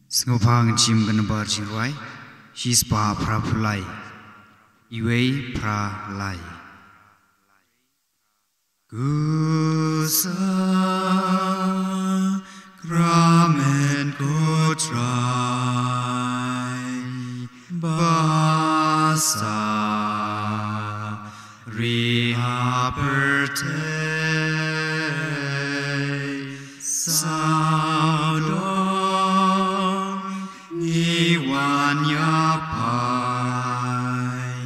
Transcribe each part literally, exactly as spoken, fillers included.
Sngewbha ngin shim ka nambar jingrwai shispah phra phew lai, iwei phra lai. Ko Sakramen ko Trai, ba sah ri ha pyrthei, sawdong ngi wan ïa phi.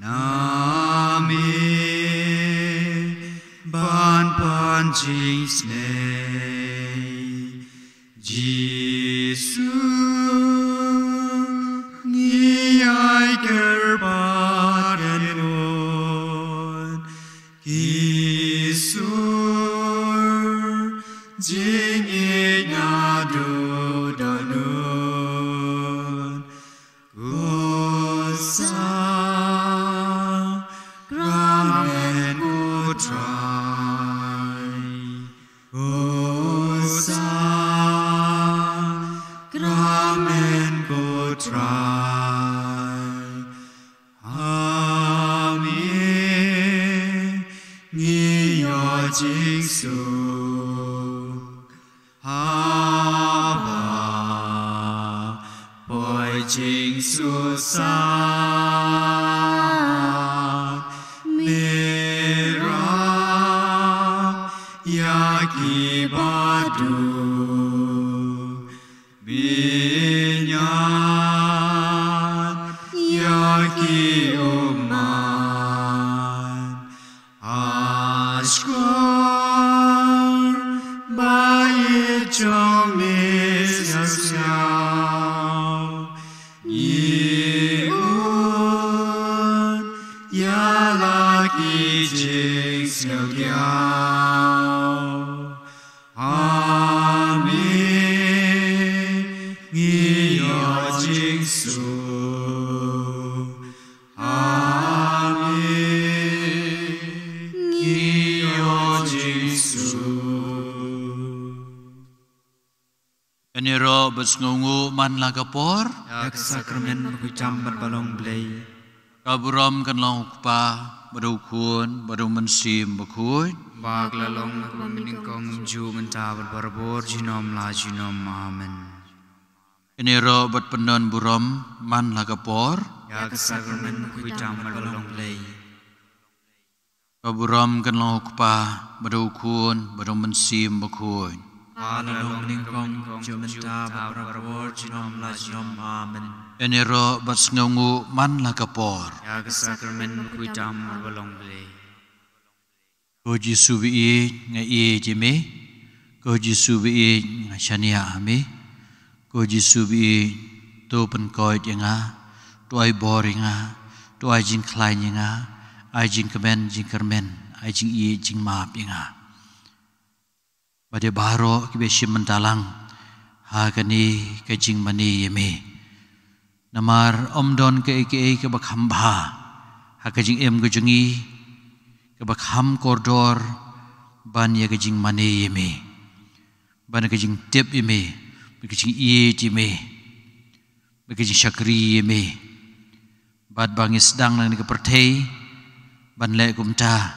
Na me ban pan jingsnei, Jisu, ngi ai kyrpad ïa non ki sur jingïeit naduh don. Ko Sakramen ko Trai, ko Sakramen ko Trai, ha me ngi ïoh jingsuk. Haba poi jingsusah, me rah ïa ki ba duh, me ñiad ïa ki ummat. Ha shkor ba ïeit jong me sngewsngew, ngi un ïa la ki jingsngewsngew. Ha me ngi ïoh jingsuk. Ha me ngi ïoh jingsuk. Ïaroh bad sngewnguh man la ka por. Ïa ka sakramen bakhuid tam bad balong Blei. Ka burom kan long u Kpa, bad u Khun, bad u Mynsiem Bakhuid. Ba ka la long, ba nyngkong, mynta bad barabor, junom la junom. Amen. Ïaroh bad pyndon burom man la ka por. Ïa ka sakramen bakhuid tam bad balong Blei. Ka burom kan long u Kpa, bad u Khun, bad u Mynsiem Bakhuid. Ba la long, nyngkong, mynta bad barabor, junom la junom. Amen. Ïaroh bad sngewnguh man la ka por. Ïa ka sakramen bakhuid tam bad balong Blei. Ko Jisu baieit, nga ïeit ïa me. Ko Jisu baieit, nga shaniah ha me. Ko Jisu baieit, to pynkoit ïa nga, to ai bor ïa nga, to ai jingkhlaiñ ïa nga, ai jingkmen jingkyrmen, ai jingïeit jingmap ïa nga. Bad ïa baroh kiba shim bynta lang ha kane ka jingmane ïa me. Namar ym don kaei kaei kaba kham bha ha ka jingim ka jong ngi, kaba kham kordor ban ïa ka jingmane ïa me, ban ïa ka jingtip ïa me, ban ïa ka jingïeit ïa me, ban ïa ka jingshakri ïa me. Bad ba ngi sdang na kane ka pyrthei ban leh kumta,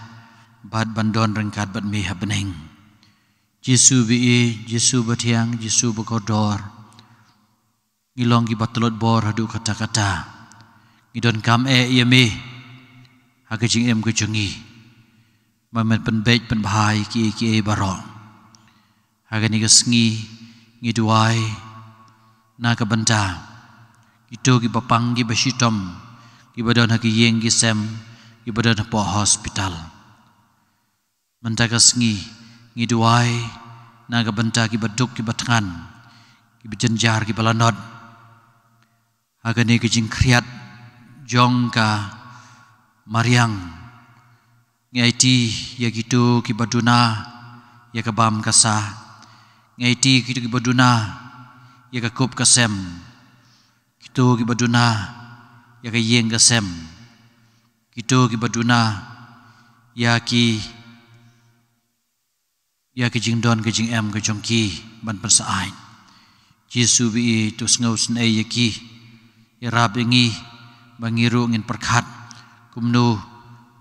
bad ban don ryngkat bad me ha bneng. Jisu baieit, Jisu bathiang, Jisu bakordor. Ngi long kiba tlot bor haduh katta katta. Ngi donkam eh ïa me ha ka jingim ka jong ngi. Ba men pynbeit pynbha ïa kiei kiei baroh. Ha kane ka sngi ngi duwai na ka bynta kito kiba pang, kiba shitom, kiba don ha ki ïing ki sem, kiba don hapoh hospital. Mynta ka sngi ngi duwai na ka bynta kiba duk kiba thngan, kiba jynjar, kiba lanot. Ha kane ka jingkhriat jong ka mariang, ngi aiti ïa kito kiba duna ïa ka bam ka sa. Ngi aiti kito kiba duna ïa ka kup ka sem. Kito kiba duna ïa ka ïing ka sem. Kito kiba duna ïa ki, ïa ki jingdon ki jingem ki jong ki ban pynsaid. Jisu ba ïeit, to sngewsynei ïa ki. Ïarap ïa ngi ba ngi ruh ngin pyrkhat kumno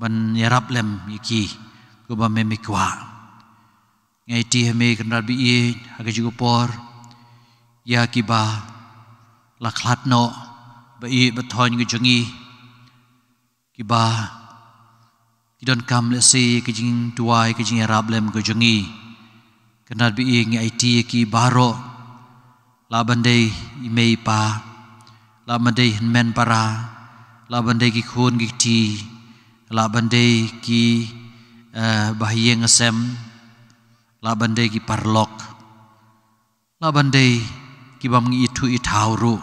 ban ïarap lem ïa ki kumba me me kwah. Ngi aiti ha me Kynrad ba ïeit ha ka jingupor ïa kiba la khlad noh ba ïeit ba thoiñ ka jong ngi, kiba ki donkam lehse ka jingduwai ka jingïarap lem ka jong ngi. Kynrad ba ïeit ngi aiti ïa ki baroh, lah ban dei i mei i pa, lah ban dei hynmen para, lah ban dei ki khun ki kti, lah ban dei ki, eh, bahaïing hasem, lah ban dei ki paralok, lah ban dei ki bym ngi ithuh ithaw ruh,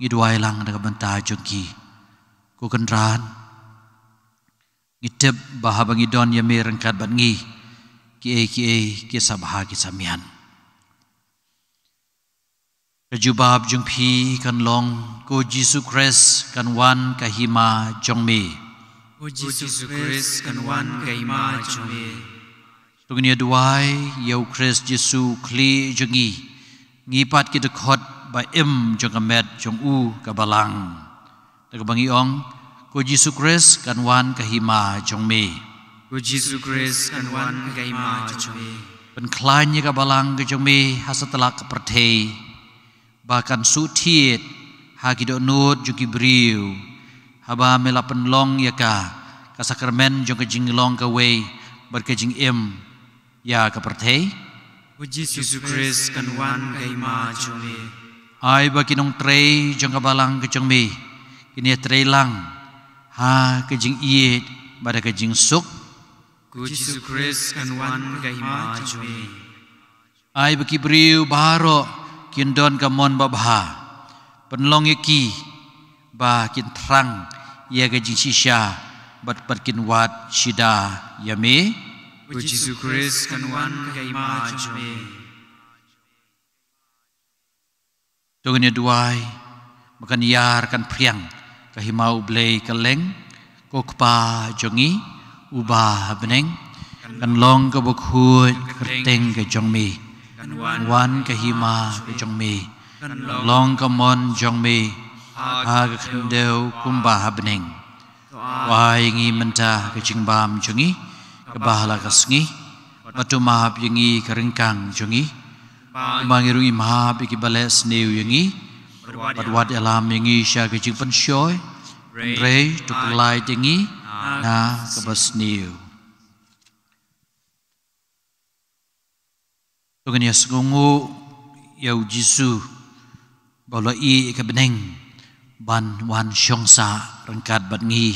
ngi duwai lang na ka bynta jong ki. Ko Kynrad, ngi tip ba haba ngi don ïa me ryngkat bad ngi, kiei kiei ki sa bha ki sa mian. Ka jubab jong phi kan long, ko Jisu Khrist kan wan ka hima jong me. Ko Jisu Khrist kan wan ka hima jong me. To ngin ïa duwai ïa u Khrist Jisu u khlieh jong ngi, ngi pat ki dkhot ba im jong ka met jong u ka balang. Da kaba ngi ong, ko Jisu Khrist kan wan ka hima jong me. Ko Jisu Khrist kan wan ka hima jong me. Pynkhlaiñ ïa ka balang ka jong me ha satlak ka pyrthei, ba kan suhthied ha ki dohnud jong ki briew, haba me la pynlong ïa ka, ka sakramen jong ka jinglong kawei bad ka jingim ïa ka pyrthei. Ko Jisu Khrist kan wan ka hima jong me. Ai ba ki nongtrei jong ka balang ka jong me kin ïatrei lang ha ka jingïeit bad ka jingsuk. Ko Jisu Khrist kan wan ka hima jong me. Ai ba ki briew baroh kin don ka mon babha. Pynlong ïa ki ba kin thrang ïa ka jingshisha bad pat kin wad shida ïa me. Ko Jisu Khrist kan wan ka hima jong me. To ngin ïa duwai ba kan ïar kan phriang ka hima U Blei ka leng. Ko Kpa jong ngi uba ha bneng, kan long kaba khuid ka kyrteng ka jong me. Kan wan ka hima ka jong me. Kan long ka mon jong me ha ka khyndew kumba ha bneng. To ai ngi mynta ka jingbam jong ngi kaba ha la ka sngi. Bad to map ïa ngi ka ryngkang jong ngi, kumba ngi ruh ngi map ïa kiba leh sniew ïa ngi. Bad wat ïalam ïa ngi sha ka jingpynshoi, hynrei to pyllait ïa ngi na kaba sniew. To ngin ïa sngewnguh ïa u Jisu ba u la ïeh ïa ka bneng ban wan shong sah ryngkat bad ngi.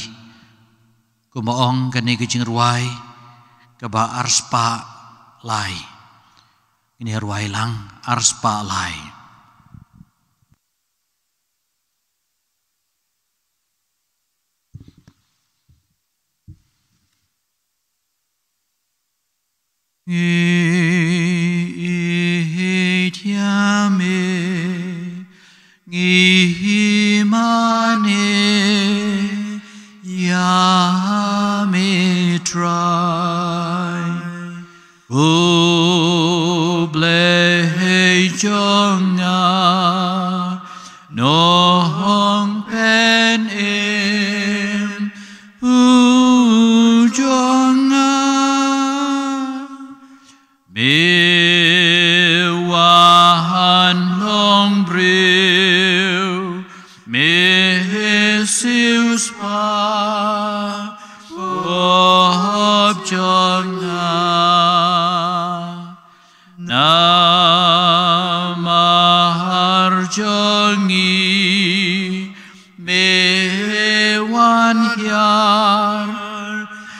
Kumba ong kane ka jingrwai kaba arspah lai. Ngin ïa rwai lang, arspah lai. Ngi ïeit ïa me, ngi mane ïa me Trai. U Blei jong nga, Nongpynim u jong nga, me wan long briew, me siewspah pop jong nga. Namar jong ngi me wan hiar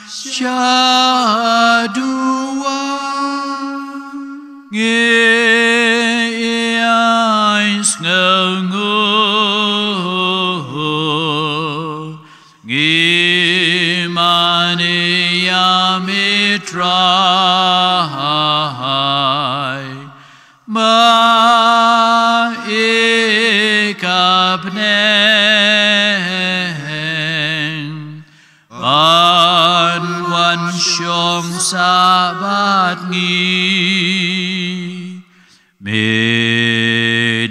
sha duwan. Ngi ïai sngewnguh, ngi mane ïa me Trai, ba ïa ka bneng ban wan shong sah bad ngi. Me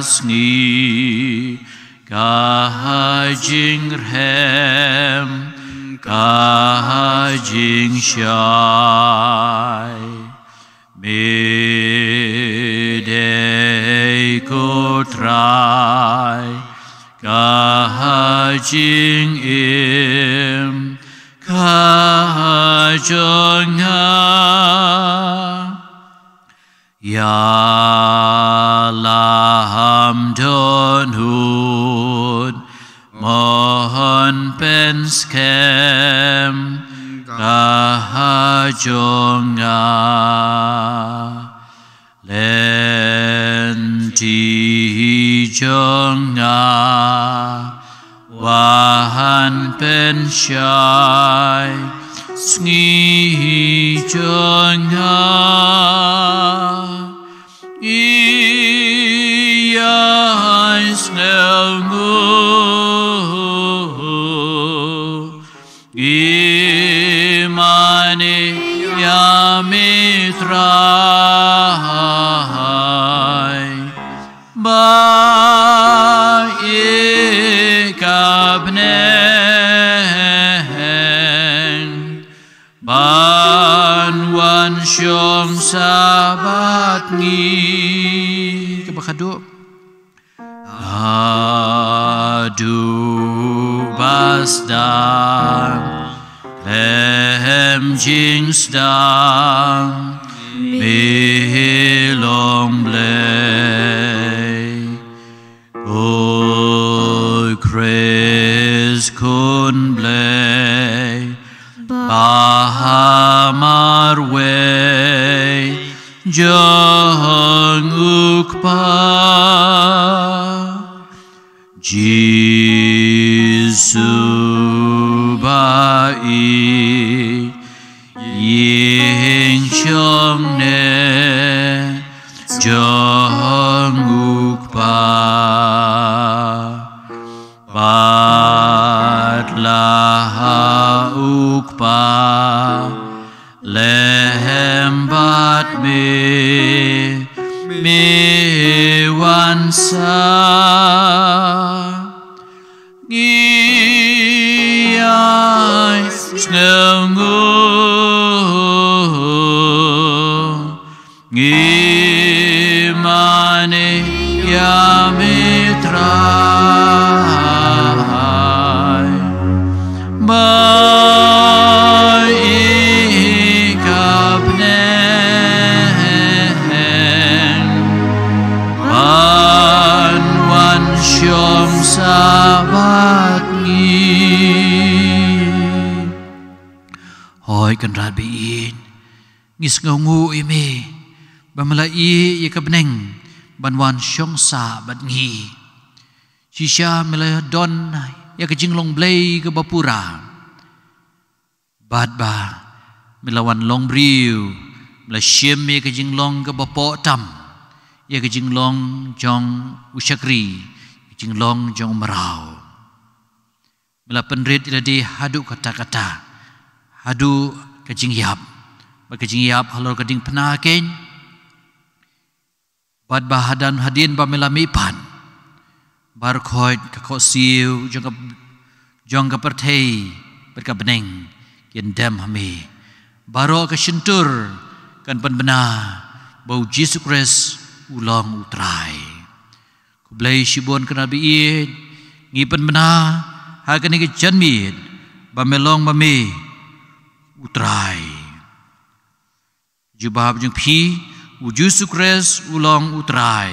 sngi, ka jingrhem, ka jingshai. Me dei ko Trai, ka jingim ka jong nga. Ïa la ham dohnud, mon pynskhem ka jong nga. Lynti jong nga wan pynshai, sngi jong nga ïai sngewnguh. Ngi mane ïa me Trai, ba ïa ka bneng ban wan shong sah bad ngi. Kaba khadduh. Naduh ba sdang, khlem jingsdang, me long Blei. Ko Khrist Khun Blei ba marwei jong U Kpa. Jisu ba ïing shongneng jong U Kpa. Bad la ha U Kpa lem bad me, me wan sah. Ngi ïai sngewnguh, ngi mane ïa me Trai, ba ïa ka bneng ban wan shong sah bad ngi. Hooid Kynrad ba ïeit, ngi sngewnguh ïa me ba me la ïeh ïa ka bneng ban wan shong sah bad ngi. Shisha me la don ïa ka jinglong Blei kaba pura. Bad ba me la wan long briew, me la shim ïa ka jinglong kaba poh tam, ïa ka jinglong jong u shakri, ka jinglong jong u mraw. Me la pynrit ïa lade haduh katta katta, haduh ka jingïap, bad ka jingïap halor ka diengphna keiñ. Bad ba hadan hadien ba me la mihpat, baroh khoit ka khohsiew jong ka, jong ka pyrthei bad ka bneng kin dem ha me. Baroh ka shyntur kan pynbna ba U Jisu Khrist u long U Trai. Khublei shibun Kynrad ba ïeit, ngi pynbna ha kane ka janmiet ba me long ma me U Trai. Jubab jong phi, U Jisu Khrist u long U Trai.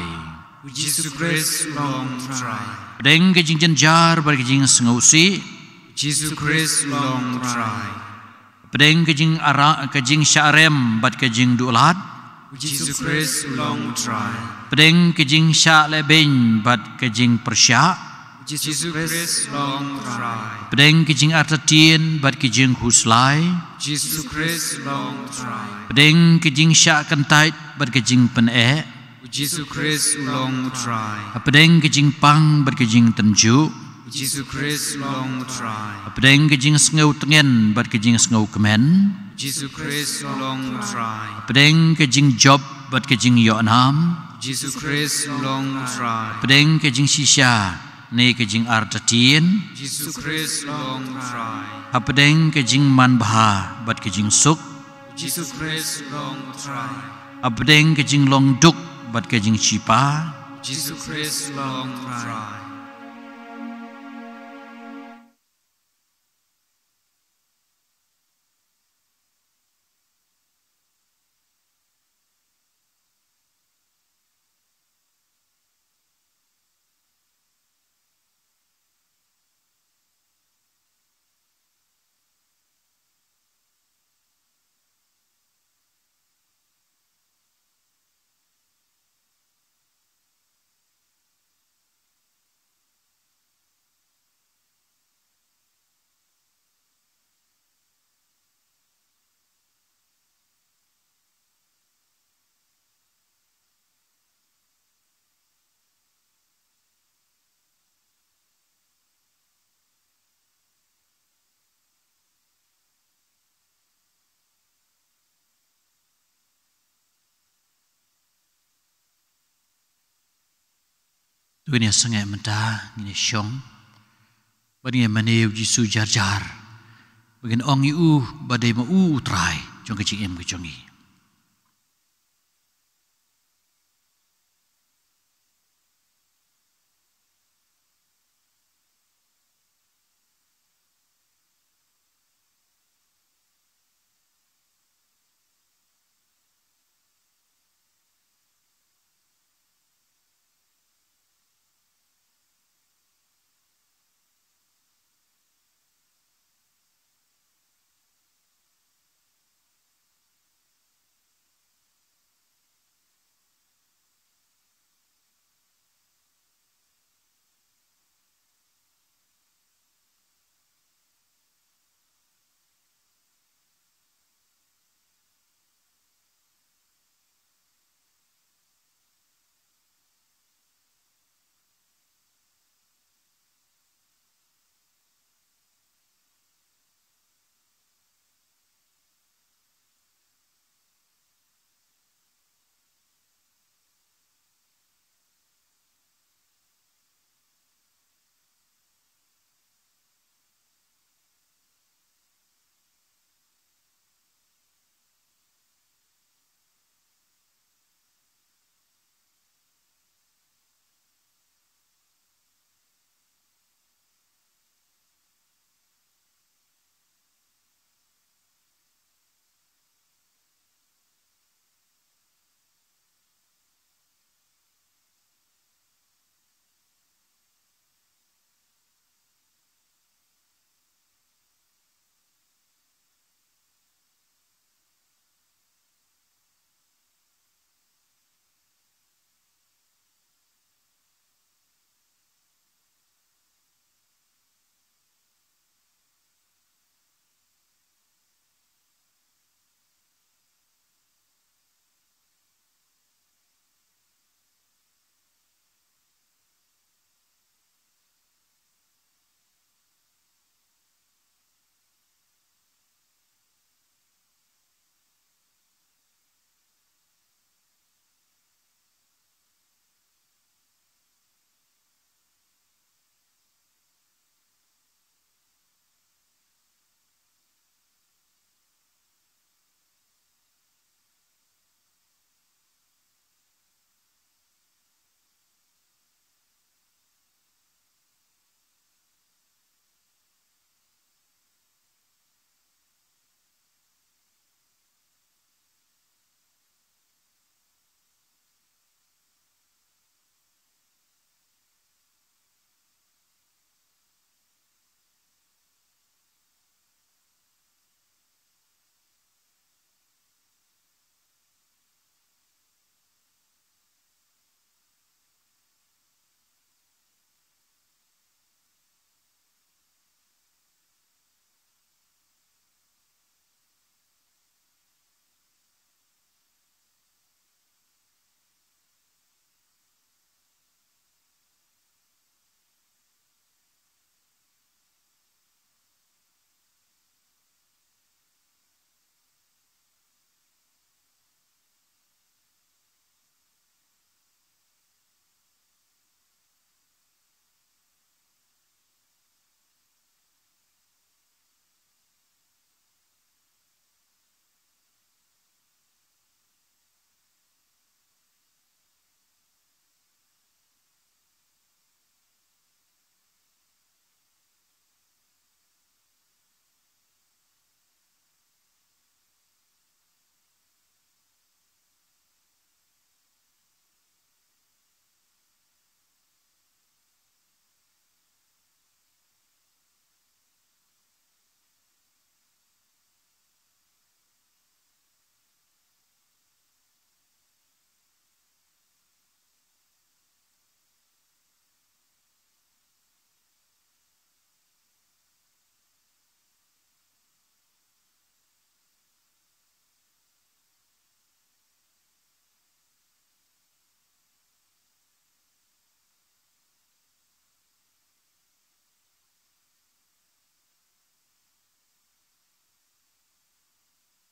U Jisu Khrist u long U Trai. Pdeng ka jingjynjar bad ka jingsngewsih. U Jisu Khrist u long U Trai. Pdeng ka jingara, ka jingshah rem bad ka jingduh lad. U Jisu Khrist u long U Trai. Pdeng ka jingshah lehbeiñ bad ka jingpyrshah. U Jisu Khrist u long U Trai. Pdeng ka jingartatien bad ka jingkhuslai. U Jisu Khrist u long U Trai. Pdeng ka jingshah kyntait bad ka jingpyneh. U Jisu Khrist u long U Trai. Hapdeng ka jingpang bad ka jingtynjuh. U Jisu Khrist u long U Trai. Hapdeng ka jingsngew tngen bad ka jingsngew kmen. U Jisu Khrist u long U Trai. Hapdeng ka jingjop bad ka jingïohnam. Jisu Khrist long Trai. Pdeng ka jingshisha ne ka jingartatien. Jisu Khrist long Trai. Hapdeng ka jingmanbha bad ka jingsuk. Jisu Khrist long Trai. Hapdeng ka jinglong duk bad ka jingshipang. Jisu Khrist long Trai. Tuwin ïa sangeh mynta ngin ïa shong bad ngin ïa mane ïa u Jisu jar jar, ba ngin ong ïa u ba dei ma u u Trai jong ka jingim ka jong ngi.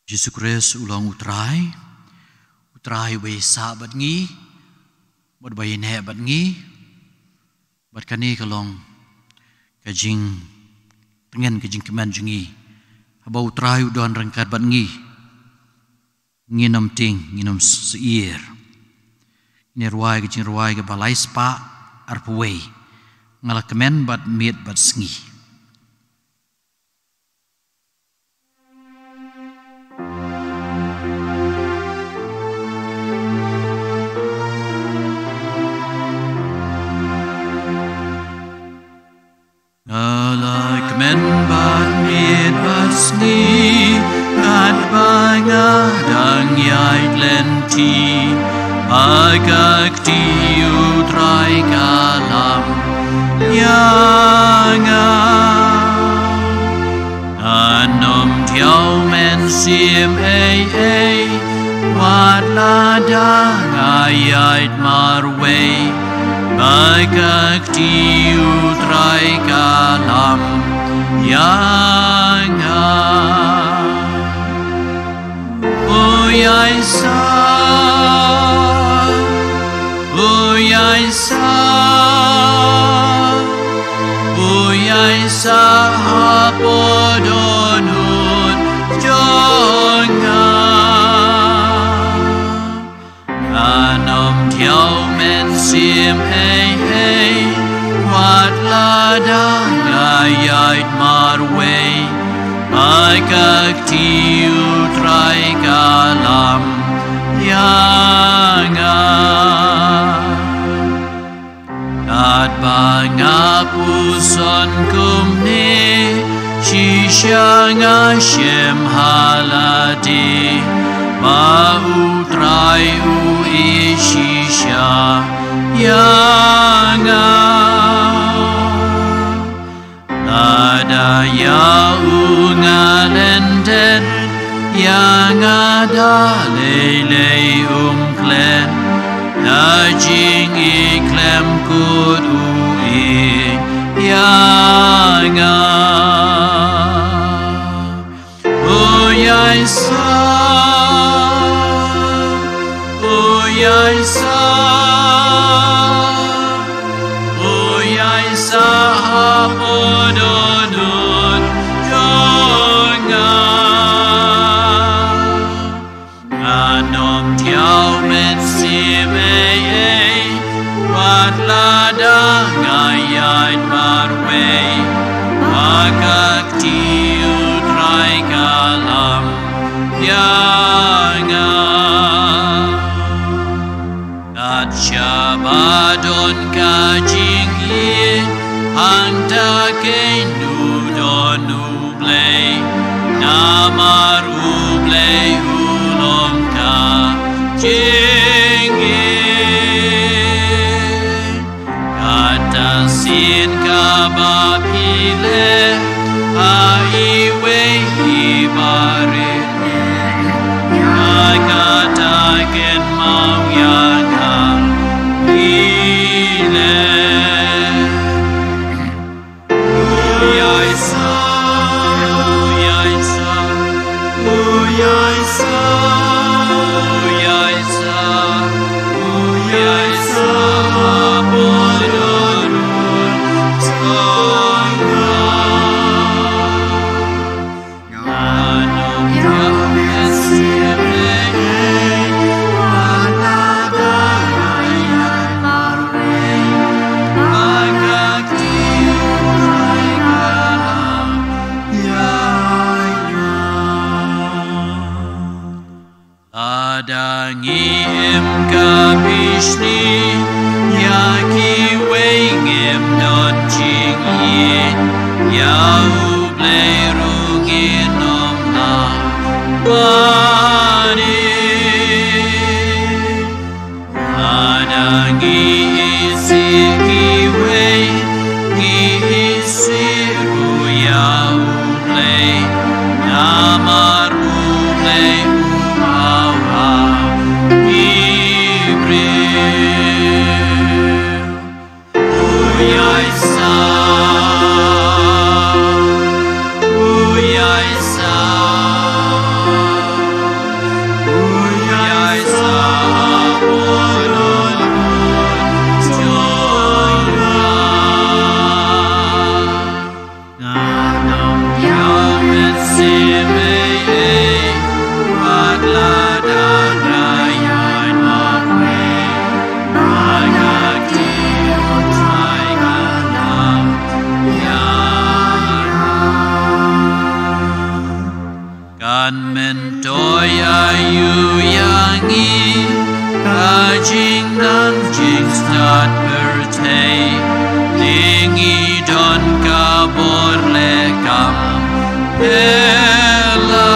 Jisu Khrist u long u Trai, u Trai uba ïasah bad ngi, bad uba ïaineh bad ngi, bad kane ka long ka jingtngen, ka jingkmen jong ngi. Haba u Trai u don ryngkat bad ngi, ngin ym tieng, ngin ym syier. Ngin ïa rwai ka jingrwai kaba lai spah arphew wei, Nga la kmen bad miet bad sngi. Nga la kmen bad miet bad sngi, katba nga dang ïaid lynti, ba ka kti u Trai ka lam ïa nga. Ngan ym thiaw mynsiem ei ei, wat lada nga ïaid marwei, ba ka kti u Trai ka lam ïa nga. O Ïaisah, o Ïaisah, o Ïaisah, hapoh dohnud jong nga. Ngan ym thiaw mynsiem ei ei, wat lada nga ïaid marwei, ba ka kti u Trai ka lam ïa nga. Katba nga puson kumne, shisha nga shem ha lade, ba u Trai u ïeit shisha ïa nga. Lada ïa u nga lyndet, ïa nga da lei lei um klet, da jingïeit khlem kut u ïeit ïa nga. O Ïaisah, o Ïaisah, o Ïaisah, hapoh dohnud jong nga. Ngan ym thiaw mynsiem ei ei, wat lada nga ïaid marwei, ba ka kti u Trai ka lam ïa nga. Kat shaba don ka jingïeit hangta keiñ u don U Blei, namar U Blei u long ka jingïeit. Kata sien kaba phi leh ha iwei i barit, ïa kata kynmaw ïa nga phi leh. Lada ngi im ka bishni ïa kiwei, ngim don jingïeit ïa U Blei ruh ngin ym lah mane. Lada ngi isih kiwei, ngi isih ruh ïa U Blei, namar U Blei u paw ha ngi briew. U Ïaisah, u Ïaisah. Ka jingnang jingstad pyrthei, te ngi don ka bor leh kam pela.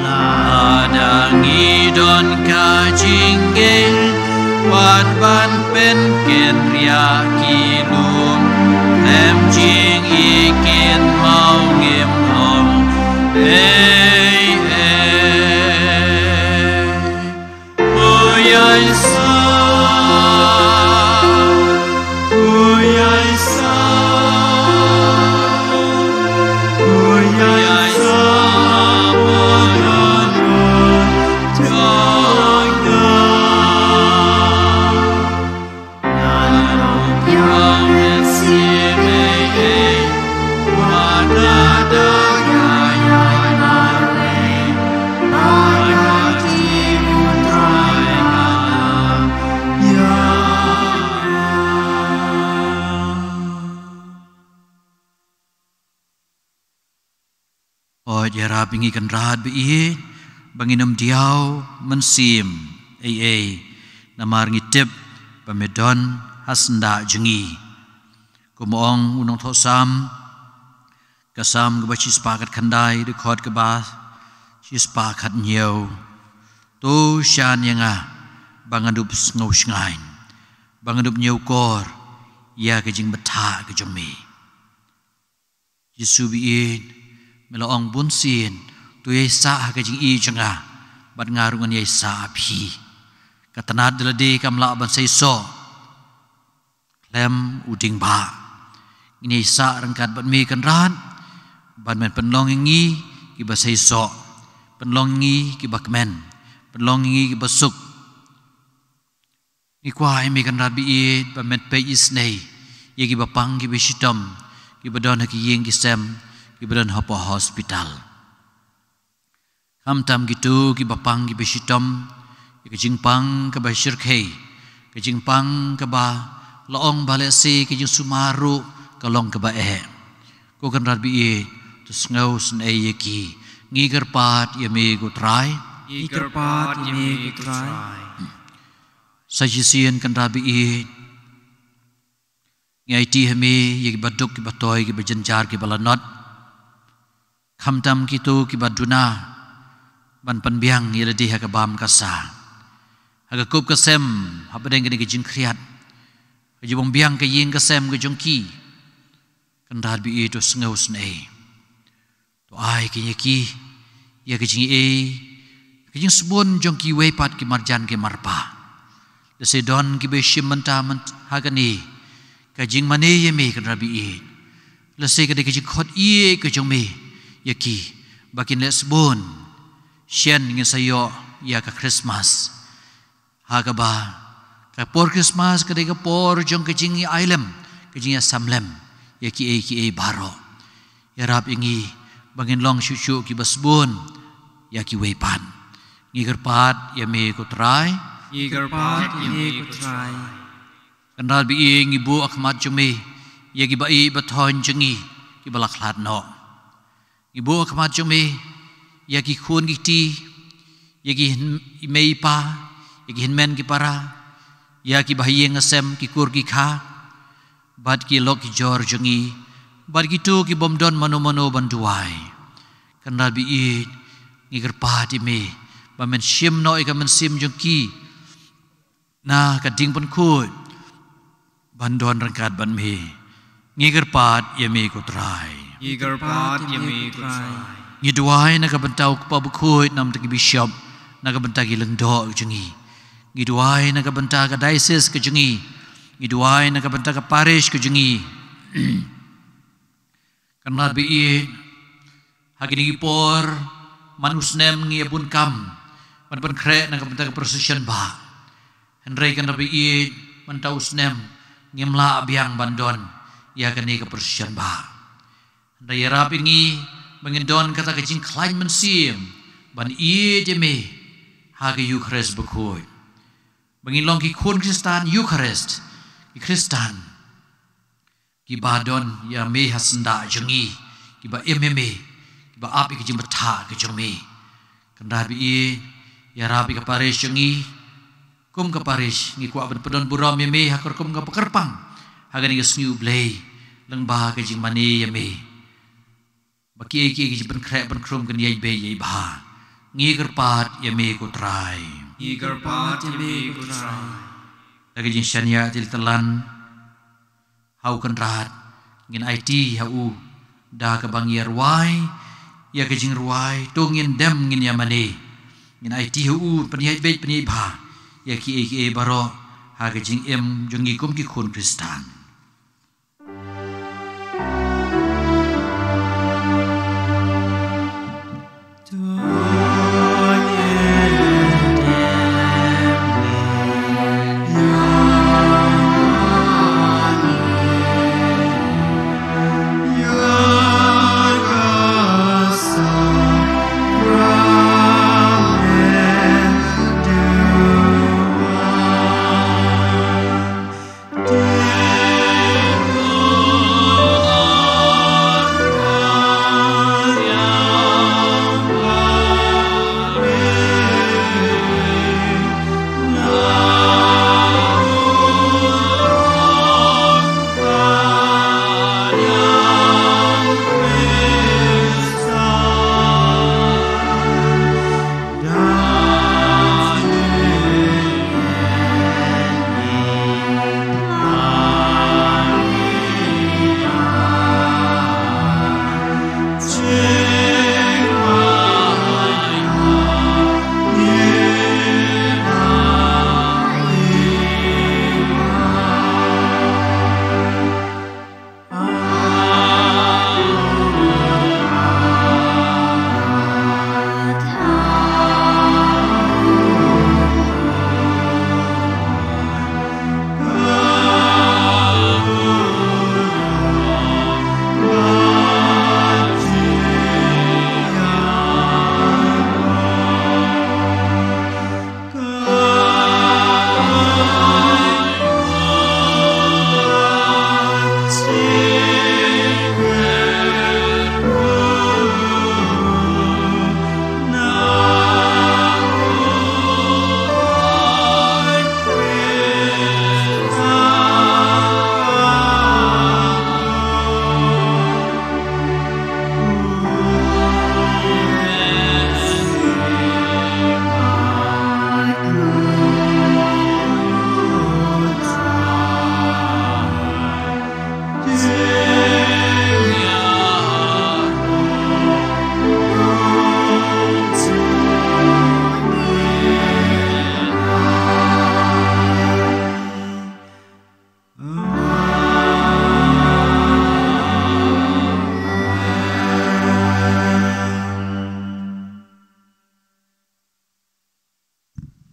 Lada ngi don ka jingngeit, wat ban pynkynriah ki lum, khlem jingïeit kynmaw ngim long ei ei. Ïarap ïa ngi Kynrad ba ïeit, ba ngin ym diaw mynsiem ei ei, namar ngi tip ba me don ha syndah jong ngi. Kum ong u nongthoh Salm, ka Salm kaba shispah khatkhyndai, dkhot kaba shispah khathynñiew: To shan ïa nga ba ngan ym sngew shngaiñ, ba ngan ym ñiewkor ïa ka jingbthah ka jong me. Jisu ba ïeit, me la ong bunsien, to ïaisah ha ka jingïeit jong nga, bad nga ruh ngan ïaisah ha phi. Ka tnat da lade kam lah ban seisoh khlem u dieng bah. Ngin ïaisah ryngkat bad me Kynrad, ban men pynlong ïa ngi kiba seisoh, pynlong ïa ngi kiba kmen, pynlong ïa ngi kiba suk. Ngi kwah ïa me Kynrad ba ïeit ba men peit isynei ïa kiba pang kiba shitom, kiba don ha ki ïing ki sem, kiba don hapoh hospital. Khamtam kito kiba pang kiba shitom, ïa ka jingpang kaba shyrkhei, ka jingpang kaba la ong ba lehse ka jingsumar ruh ka long kaba eh. Ko Kynrad ba ïeit, to sngewsynei ïa ki. Ngi kyrpad ïa me ko Trai. Ngi kyrpad ïa me ko Trai. Sa shisien Kynrad ba ïeit, ngi aiti ha me ïa kiba duk kiba toi, kiba jynjar kiba lanot. Khamtam kito kiba duna ban pynbiang ïa lade ha ka bam ka sa, ha ka kup ka sem, hapdeng kane ka jingkhriat, ka jingbiang ka ïing ka sem ka jong ki. Kynrad ba ïeit, to sngewsynei. To ai ïa ki ïa ka jingïeit, ka jingsbun jong kiwei pat ki marjan ki marpa. Lehse don kiba shim bynta ha kane ka jingmane ïa me Kynrad ba ïeit. Lehse ka dei ka jingkhot ïeit ka jong me ïa ki ba kin leh sbun. Shen ngin sa ïoh ïa ka Khristmas. Ha kaba ka por Khristmas ka dei ka por jong ka jingïailem, ka jingïasamlem ïa kiei kiei baroh. Ïarap ïa ngi ba ngin long shuh shuh kiba sbun ïa kiwei pat. Ngi kyrpad ïa me ko Trai. Ngi kyrpad ïa me ko Trai. Kynrad ba ïeit, ngi buh ha khmat jong me ïa kiba ïeit ba thoiñ jong ngi kiba la khlad noh. Ngi buh ha khmat jong me ïa ki khun ki kti, ïa ki hyn-, i mei i pa, ïa ki hynmen ki para, ïa kiba ha ïing ha sem, ki kur ki kha, bad ki lok ki jor jong ngi, bad kito ki bym don mano mano ban duwai. Kynrad ba ïeit, ngi kyrpad ïa me ba men shim noh ïa ka mynsiem jong ki na ka jingpynkhuid ban don ryngkat bad me. Ngi kyrpad ïa me ko Trai. Ngi kyrpad ïa me ko Trai. Ngi duwai na ka bynta u Kpa Bakhuid, na ka bynta ki bishop, na ka bynta ki lyngdoh jong ngi. Ngi duwai na ka bynta ka diocese ka jong ngi. Ngi duwai na ka bynta ka parish ka jong ngi. Kynrad ba ïeit, ha kine ki por man u snem ngi ïa bun kam ban pynkhreh na ka bynta ka procession bah. Hynrei Kynrad ba ïeit, mynta u snem ngim lah biang ban don ïa kane ka procession bah. Hynrei ïarap ïa ngi ba ngin don kata ka jingkhlaiñ mynsiem ban ïeit ïa me ha ka Eukharist bakhuid, ba ngin long ki khun Khristan Eukharist, ki Khristan kiba don ïa me ha syndah jong ngi, kiba im ïa me, kiba ap ïa ka jingbthah ka jong me. Kynrad ba ïeit, Ïarap ïa ka parish jong ngi. Kum ka parish ngi kwah ban pyndon burom ïa me ha ka rukom kaba kyrpang ha kane ka sngi U Blei lyngba ka jingmane ïa me. Ba kiei kiei ki jingpynkhreh pynkhrung kan ïai beit ïai bha. Ngi kyrpad ïa me ko Trai. Ngi kyrpad ïa me ko Trai. Da ka jingshaniah tylli tylan ha u Kynrad, ngin aiti ha u da kaba ngi ïa rwai ïa ka jingrwai, to ngin dem ngin ïa mane. Ngin aiti ha u pynïaid beit pynïaid bha ïa kiei kiei baroh ha ka jingim jong ngi kum ki khun Khristan.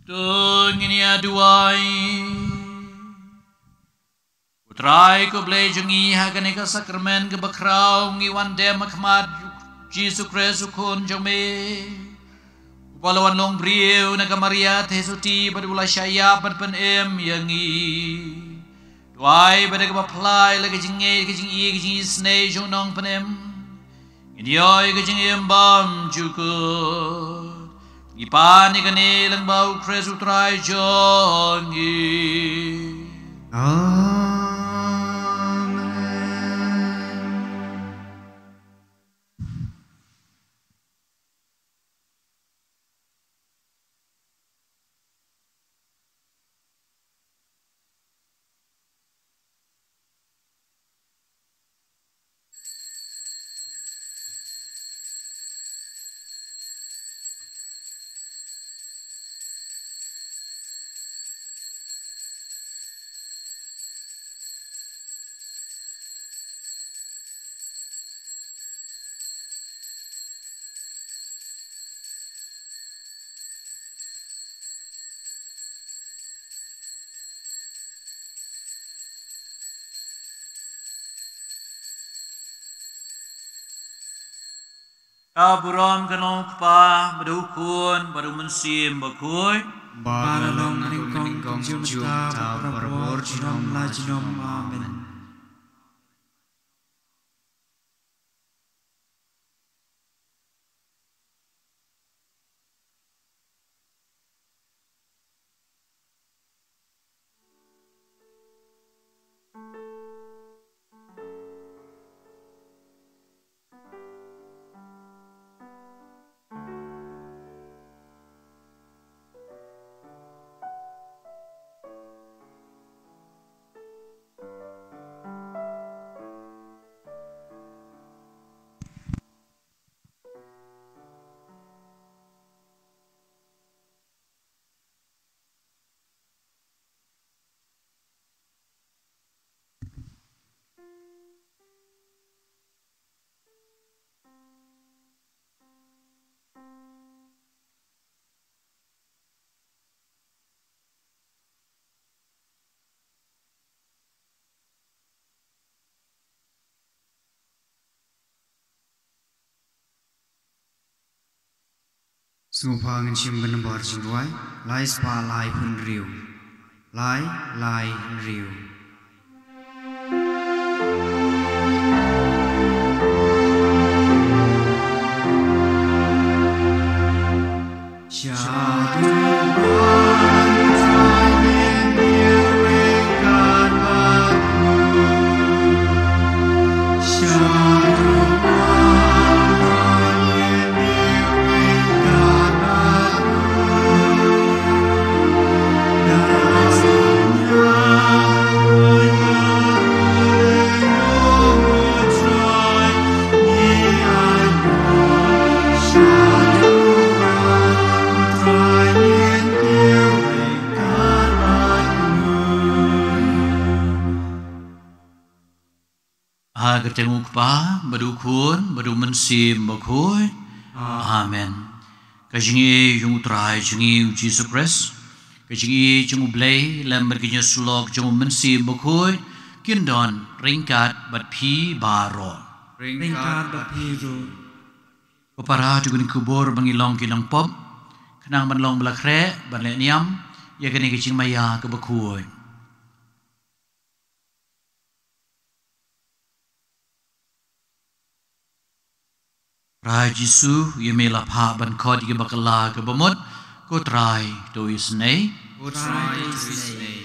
To ngin ïa duwai. Ko Trai ko Blei jong ngi, ha kane ka sakramen kaba khraw ngi wan dem ha khmat Jisu Khrist u Khun jong me, uba la wan long briew na ka Maria Theisotti bad u la shah ïap bad pynim ïa ngi. Duwai ba da kaba phylla ïa la ka jingngeit, ka jingïeit, ka jingisynei jong u Nongpynim, ngin ïoh ïa ka jingim bymjukut. Ngi pan ïa kane lyngba u Khrist u Trai jong ngi. Amen. Ka burom ka long u Kpa, bad u Khun, bad u Mynsiem Bakhuid. Ba la long nyngkong, nyngkong, mynta, mynta, bad barabor, junom la junom. Amen. Sngewbha ngin shim ban bar jingduwai. Lai spah lai phew hynriew. Lai, lai hynriew. Ha ka kyrteng U Kpa, bad U Khun, bad U Mynsiem Bakhuid. Amen. Ka jingïeit jong U Trai jong ngi U Jisu Khrist, ka jingïeit jong U Blei, lem bad ka jingïasyllok jong U Mynsiem Bakhuid, kin don ryngkat bad phi baroh. Ryngkat bad phi ruh. Ko para, to ngin kubur ba ngi long ki nongpop, khnang ban long ba la khreh ban leh niam ïa kane ka jingmaïa kaba khuid. Trai Jisu, ïa me la phah ban khot ïa ki bakla kiba mut. Ko Trai, to isynei. Ko Trai, to isynei.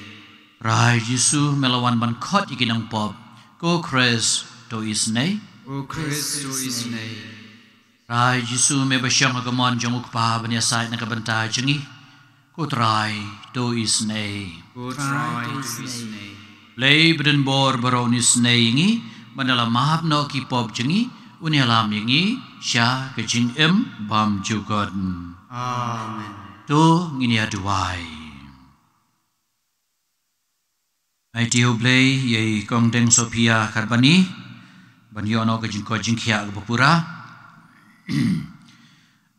Trai Jisu, me la wan ban khot ïa ki nongpop. Ko Khrist, to isynei. Ko Khrist, to isynei. Trai Jisu, me ba shong ha ka mon jong U Kpa ban ïasaid na ka bynta jong ngi. Ko Trai, to isynei. Ko Trai, to isynei. Blei badonbor baroh un isynei ïa ngi, ban da la map noh ki pop jong ngi, un ïalam ïa ngi sha ka jingim bymjukut. Amen. To ngin ïa duwai. Aiti ïa U Blei ïa i Kong Deng Sophia Kharbani ban ïoh noh ka jingkoit jingkhiah kaba pura.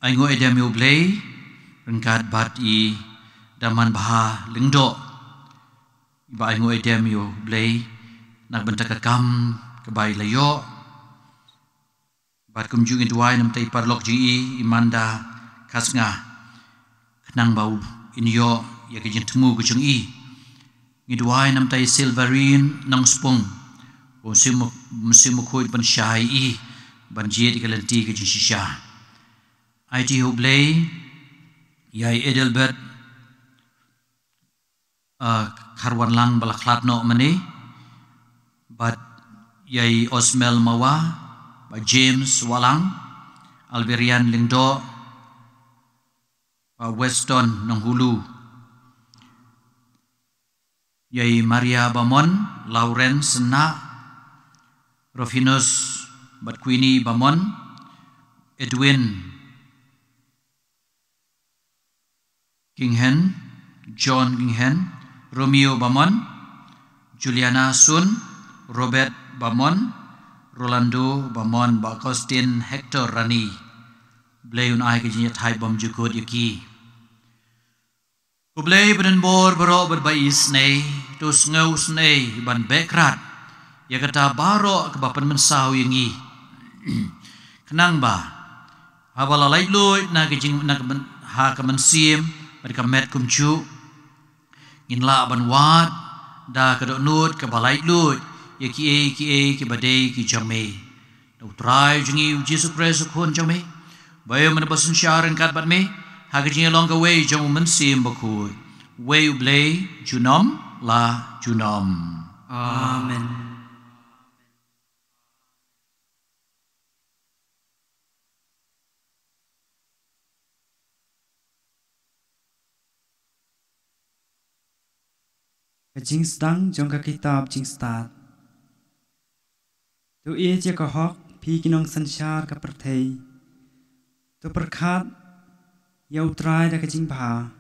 Ai nguh ai dem ïa U Blei ryngkat bad i Damanbha Lyngdoh. Ba ai nguh ai dem ïa U Blei na ka bynta ka kam kaba i la ïoh. Bad kumjuh ngi duwai namar i paralok jong i, i Manda Khasnga, khnang ba u, in ïoh ïa ka jingthmu ka jong i. Ngi duwai namar i Silverine Nongspung, u Mynsiem, Mynsiem Bakhuid ban shai i ban jied ïa ka lynti ka jingshisha. Aiti ïa U Blei ïa i Adelbert, ah, Kharwanlang ba la khlad noh mynne, bad ïa i Osmel Mawa, bad James Walang, Alberian Lyngdoh, bad Weston Nonghulu, ïa i Maria Bamon, Lawrence Nah, Rufinus bad Queenie Bamon, Edwin Kinghen, John Kinghen, Romeo Bamon, Juliana Sun, Robert Bamon, Rolando Bamon, bad Augustine Hector Rani. Blei un ai ka jingïathait bymjukut ïa ki. Ko Blei badonbor baroh bad ba isynei, to sngewsynei ban beh krad ïa kata baroh kaba pynmynsaw ïa ngi. Khnang ba haba la laitluid na ka jing, na ka myn, ha ka mynsiem bad ka met kumjuh, ngin lah ban wad da ka dohnud kaba laitluid ïa kiei kiei kiba dei ki jong me. Da U Trai jong ngi U Jisu Khrist U Khun jong me, ba ïoh mynba synshar ryngkat bad me ha ka jingïalong kawei jong U Mynsiem Bakhuid, uwei U Blei junom la junom. Amen. Ka jingsdang jong ka kitab Jingstad. To ïeit ïa ka hok, phi ki nongsynshar ka pyrthei. To pyrkhat ïa U Trai da ka jingbha,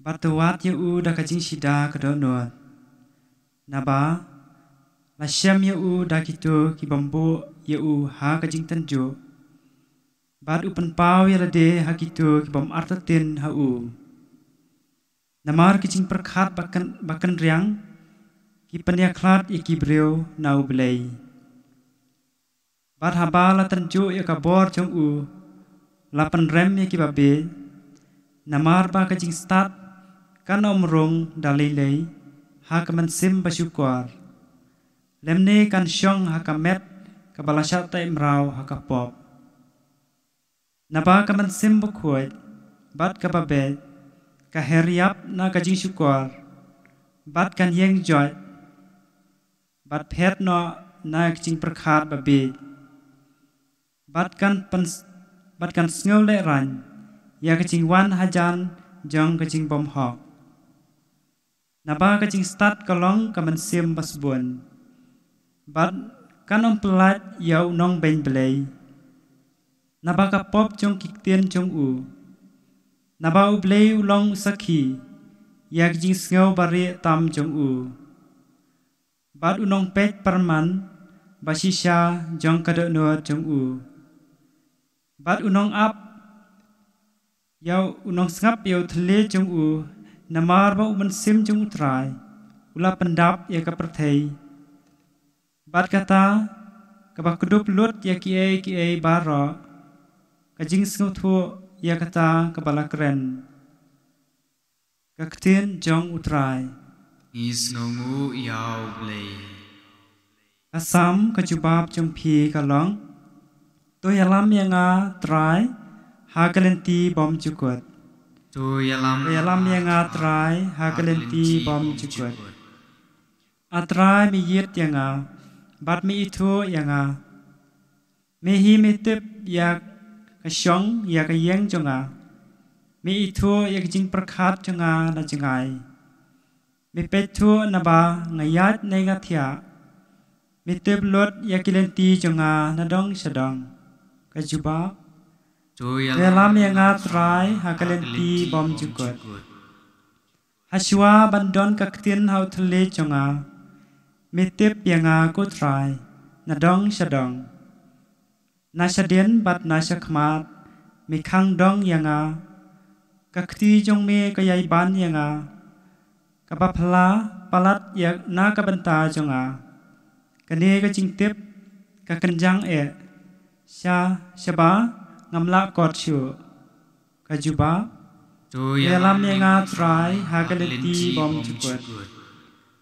bad to wad ïa u da ka jingshida ka dohnud. Naba la shem ïa u da kito ki bym buh ïa u ha ka jingtynjuh, bad u pynpaw ïa lade ha kito ki bym artatien ha u. Namar ki jingpyrkhat ba kyn, ba kynriang ki pynïakhlad ïa ki briew na U Blei. Bad haba la tynjuh ïa ka bor jong u, la pynrem ïa kiba bieit, namar ba ka jingstad kan ym rung da lei lei ha ka mynsiem ba shukor, lymne kan shong ha ka met kaba la shah teh mraw ha ka pop. Naba ka mynsiem bakhuid bad kaba bieit ka her ïap na ka jingshukor, bad kan ïeng joit, bad phet noh na ka jingpyrkhat babieit, bad kan pyn-, bad kan sngew lehraiñ ïa ka jingwan hajan jong ka jingbymhok. Naba ka jingstad ka long ka mynsiem basbun, bad kan ym pyllait ïa u nongbeiñ Blei naba ka pop jong ki ktien jong u. Naba U Blei u long u sakhi ïa ka jingsngew barieh tam jong u, bad u nongpeit pyrman ba shisha jong ka dohnud jong u, bad u nongap ïa u nongsngap ïa u thylliej jong u. Namar ba u mynsiem jong U Trai u la pyndap ïa ka pyrthei, bad kata kaba kdup lut ïa kiei kiei baroh, ka jingsngewthuh ïa kata kaba la kren. Ka ktien jong U Trai. Ngi sngewnguh ïa U Blei. Ka Salm ka jubab jong phi ka long: To ïalam ïa nga, Trai, ha ka lynti bymjukut. To ïalam, to ïalam ïa nga, Trai, ha ka lynti bymjukut. A Trai, me ïeit ïa nga bad me ithuh ïa nga. Me hi me tip ïa ka shong ïa ka ïing jong nga. Me ithuh ïa ka jingpyrkhat jong nga na jngai. Me peit thuh naba nga ïaid ne nga thiah. Me tip lut ïa ki lynti jong nga na dong sha dong. Ka jubab. To ïalam ïa nga, Trai, ha ka lynti bymjukut. Hashwa ban don ka ktien ha u thylliej jong nga, me tip ïa nga, ko Trai, na dong sha dong. Na shadien bad na shakhmat me khang dong ïa nga. Ka kti jong me ka ïai ban ïa nga, kaba phylla palat ïa na ka bynta jong nga. Kane ka jingtip ka kynjang eh sha, shaba ngam lah kot shuh. Ka jubab. To ïalam ïa nga, Trai, ha ka lynti bymjukut.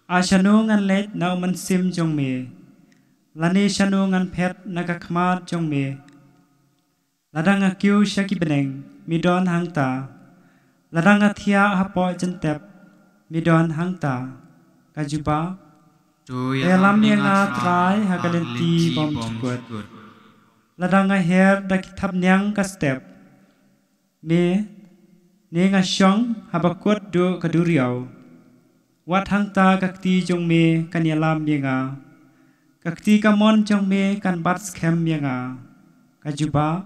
A shano ngan leit na u mynsiem jong me? Lane shano ngan phet na ka khmat jong me? Lada nga kiew sha ki bneng, me don hangta. Lada nga thiah hapoh jyntep, me don hangta. Ka jubab. To ïalam ïa nga, Trai, ha ka lynti bymjukut. Lada nga her da ki thapniang ka step, me, ne nga shong haba kut duh ka duriaw, wat hangta ka kti jong me kan ïalam ïa nga. Ka kti kamon jong me kan bat skhem ïa nga. Ka jubab.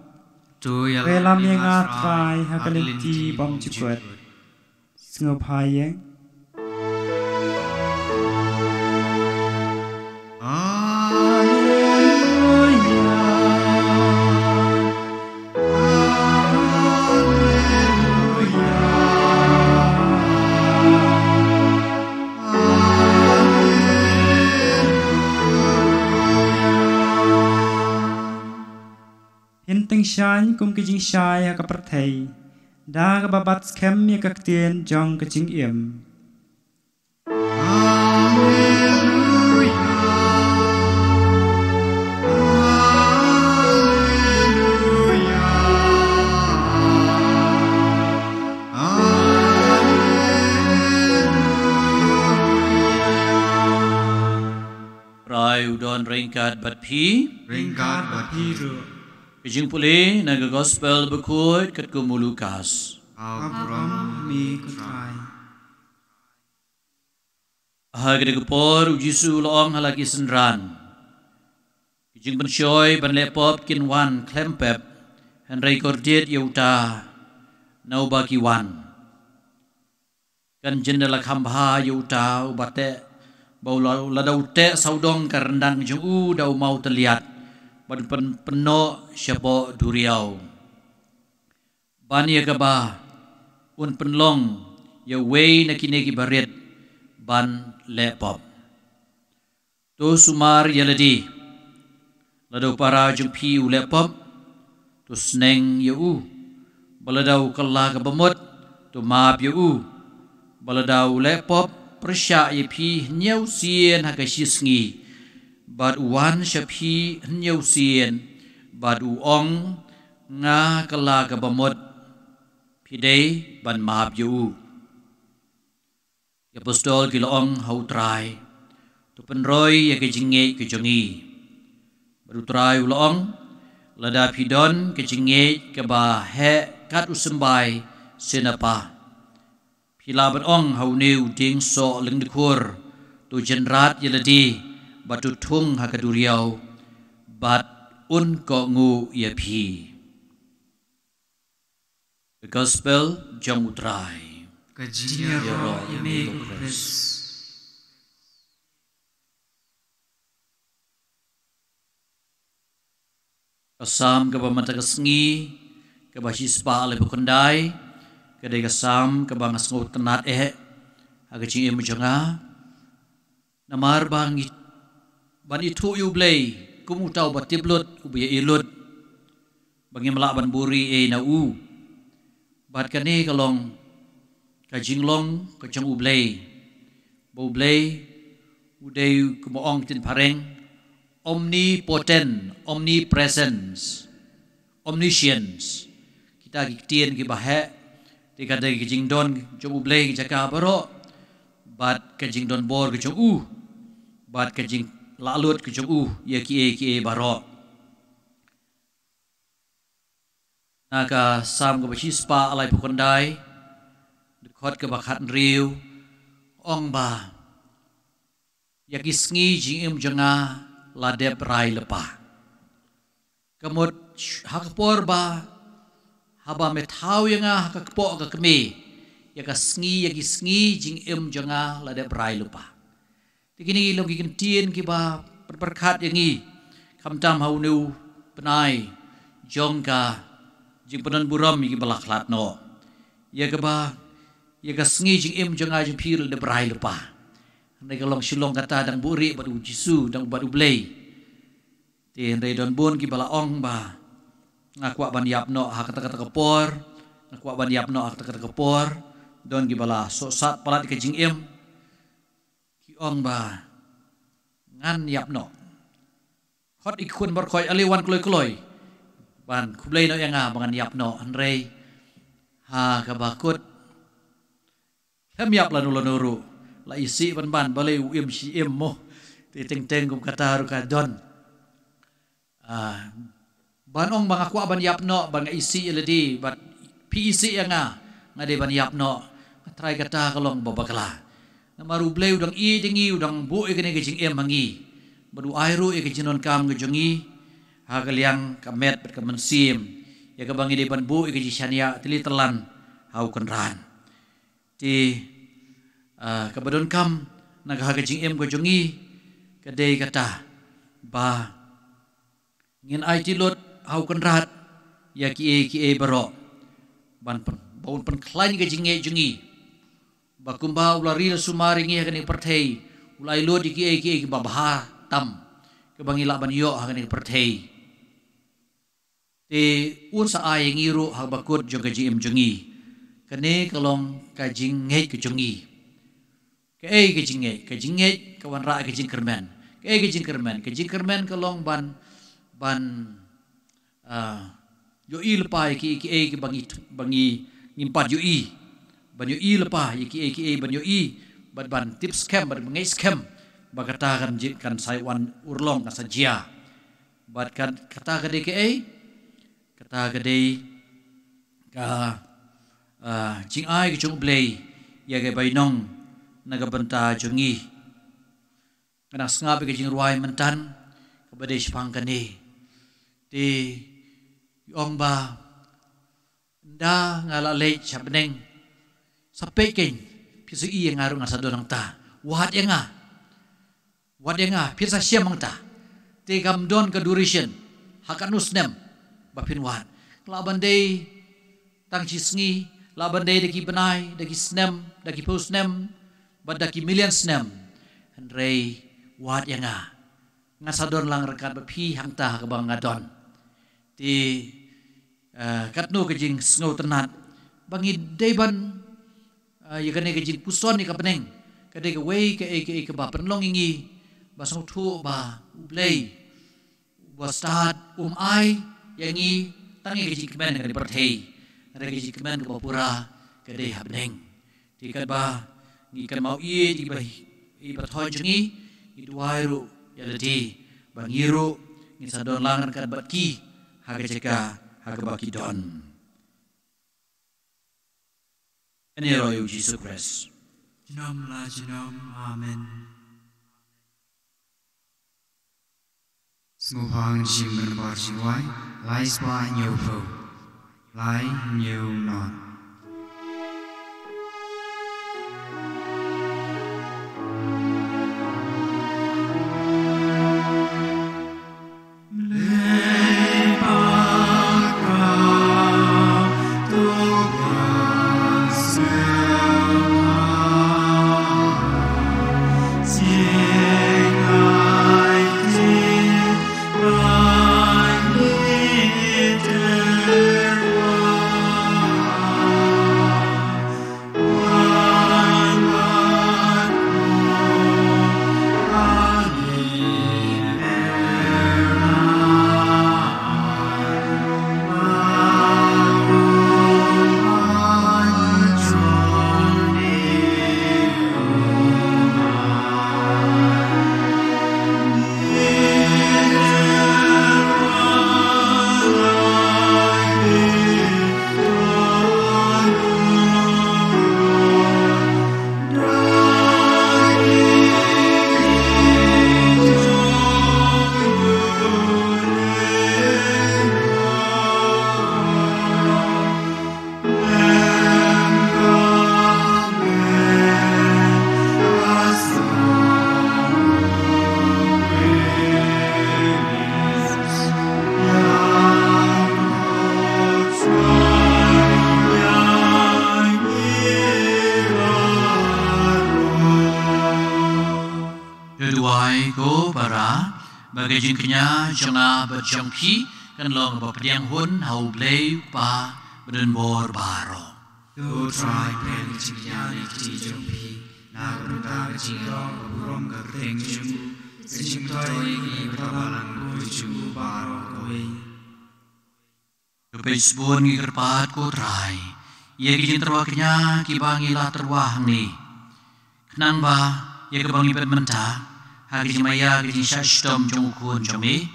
To ïalam ïa nga, Trai, ha ka lynti bymjukut. Sngewbha ïeng. Haleluia. Haleluia. Haleluia. Phin tyngshaiñ kum ki jingshai ha ka pyrthei, da kaba bat skhem ïa ka ktien jong ka jingim. Haleluia. Haleluia. Haleluia. Trai u don ryngkat bad phi. Ryngkat bad phi ruh. Ka jingpule na ka Gospel bakhuid katkum u Lukas. Khublei ïa me ko Trai. Ha kata ka por u Jisu u la ong ha la ki synran: Ki jingpynshoi ban leh pop kin wan khlem pep, hynrei kordit ïa uta na uba ki wan. Kan jin da la kham bha ïa uta uba teh, ba u la, lada u teh sawdong ka ryndang jong u da u mawtylliat, ban pyn-, pynnoh shapoh duriaw. Ban ïa kaba un pynlong ïa uwei na kine ki barit ban leh pop. To sumar ïa lade. Lada u para jong phi u leh pop, to sneng ïa u. Ba lada u kylla kaba mut, to map ïa u. Ba lada u leh pop pyrshah ïa phi hynñiew sien ha ka shi sngi, bad u wan sha phi hynñiew sien, bad u ong, nga kylla kaba mut, phi dei ban map ïa u. Ki apostol ki la ong ha u Trai, to pynroi ïa ka jingngeit ka jong ngi. Bad u Trai u la ong, lada phi don ka jingngeit kaba heh kat u symbai sien apa, phi lah ban ong ha une u dieng soh lyngdkhur, to jynrat ïa lade bad to thung ha ka duriaw, bad un kohnguh ïa phi. The Gospel jong u Trai. Ka jingïaroh ïa me ko Khrist. Ka Salm kaba mynta ka sngi, kaba shispah laiphew khyndai, ka dei ka Salm kaba nga sngewtynnat eh ha ka jingim jong nga. Namar ba ngi, ban ithuh ïa u Blei kum uta uba tip lut, uba ïa-i lut, ba ngim lah ban buhrieh na u. Bad kane ka long ka jinglong ka jong u Blei, ba u Blei u dei, kumba ong ktien phareng, omnipotent, omnipresence, omniscience. Kita ki ktien kiba heh, te ka dei ka jingdon jong u Blei ki jaka baroh, bad ka jingdon bor ka jong u, bad ka jinglah lut ka jong u ïa kiei kiei baroh. Na ka Salm kaba shispah laiphew khyndai, dkhot kaba khathynriew, ong ba, ïa ki sngi jingim jong nga la dep rai lypa. Ka mut, ha ka por ba, haba me thaw ïa nga ha ka kpoh ka kmie, ïa ka sngi, ïa ki sngi jingim jong nga la dep rai lypa. Te kine ki long ki kyntien kiba pyrkhat ïa ngi, khamtam ha une u bnai jong ka jingpyndonburom ïa kiba la khlad noh. Ïa kaba, ïa ka sngi jingim jong nga jong phi la dep rai lypa. Hynrei ka long shi long kata dang buhrieh bad u Jisu, dang bad u Blei. Te hynrei don bun kiba la ong ba, nga kwah ban ïap noh ha kata kata ka por, nga kwah ban ïap noh ha kata kata ka por. Don kiba la sohsat palat ïa ka jingim, ki ong ba, ngan ïap noh. Khot ïa ki khun baroh, ale wan kloi kloi ban khublei noh ïa nga ba ngan ïap noh, hynrei ha kaba kut, khlem ïap lano lano ruh, la isih ban ban, balei, u im shi im mo. Te teng teng kum kata ruh ka don. Ah, ban ong ba nga kwah ban ïap noh, ban nga isih ïa lade, bad phi isih ïa nga, nga dei ban ïap noh. Nga trai, kata ka long ba bakla. Namar u Blei u dang ïeit ïa ngi, u dang buh ïa kane ka jingim ha ngi, bad u ai ruh ïa ka jingdonkam ka jong ngi ha ka liang ka met bad ka mynsiem, ïa kaba ngi dei ban buh ïa ka jingshaniah tylli tyllan ha u Kynrad. Te, ah, kaba donkam na ka, ha ka jingim ka jong ngi, ka dei kata ba ngin aiti lut ha u Kynrad ïa kiei kiei baroh, ban pyn, ba un pynkhlaiñ ka jingngeit jong ngi, ba kumba u la ri la sumar ïa ngi ha kane ka pyrthei, u la ai lut ïa kiei kiei kiba bha tam, kaba ngi lah ban ïoh ha kane ka pyrthei. Te un sa ai ïa ngi ruh ha kaba kut jong ka jingim jong ngi. Kane ka long ka jingngeit ka jong ngi. Kaei ka jingngeit? Ka jingngeit ka wanrah ïa ka jingkyrmen. Kaei ka jingkyrmen? Ka jingkyrmen ka long ban, ban, ah, ïohi lypa ïa kiei kiei kiba ngi, ba ngi, ngim pat ïohi. Ban ïohi lypa ïa kiei kiei ban ïohi, bad ban tip skhem, bad ban ngeit skhem ba kata kan jin, kan sa wan urlong, kan sa jia. Bad kat, kata ka dei kaei? Kata ka dei ka, ah, jingai ka jong u Blei ïa ka bainong na ka bynta jong ngi. Nga dang sngap ïa ka jingrwai mynta kaba dei shaphang kane. Te ong ba, ynda nga la leit sha bneng, sa peit keiñ, phi sa ïohi ïa nga ruh ngan sa don hangta. Wad ïa nga. Wad ïa nga, phin sa shem hangta. Te kam don ka duration ha katno snem ba phin wad. Lah ban dei tang shi sngi, lah ban dei da ki bnai, da ki snem, da ki phew snem, bad da ki million snem. Hynrei wad ïa nga. Ngan sa don lang ryngkat bad phi hangta ha kaba nga don. Te Eh, katno ka jingsngewtynnat ba ngi dei ban, eh, ïa kane ka jingpuson ïa ka bneng ka dei kawei kaei kaei kaba pynlong ïa ngi ba sngewthuh ba U Blei ba stad um ai ïa ngi tang ïa ka jingkmen ha kane ka pyrthei, hynrei ka jingkmen kaba pura ka dei ha bneng. Te katba ngi kynmaw ïa kiba, ïa kiba thoh jong ngi, ngi duwai ruh ïa lade ba ngi ruh ngin sa don lang ryngkat bad ki ha ka jaka ha kaba ki don. Kane ïaroh ïa U Jisu Khrist. Junom la junom. Amen. Sngewbha ngin shim bynta jingduwai, lai spah hynñiew phew, lai hynñiew nod. Duwai ko para, ba ka jingkñia jong nga bad jong phi kan long ba pdiang hun ha U Blei U Kpa badonbor baroh. To Trai, pdiang jingkñia ne kti jong phi na ka bynta ka jingïaroh ka burom ka kyrteng jong u, ka jingmyntoi ïa ngi bad ka balang bakhuid jong u baroh kawei. To peit sbun ngi kyrpad ko Trai ïa ki jingtyrwa kñia kiba ngi la tyrwa hangne, khnang ba ïa kaba ngi peit mynta ha ka jingmaïa ka jingshah shitom jong u Khun jong me,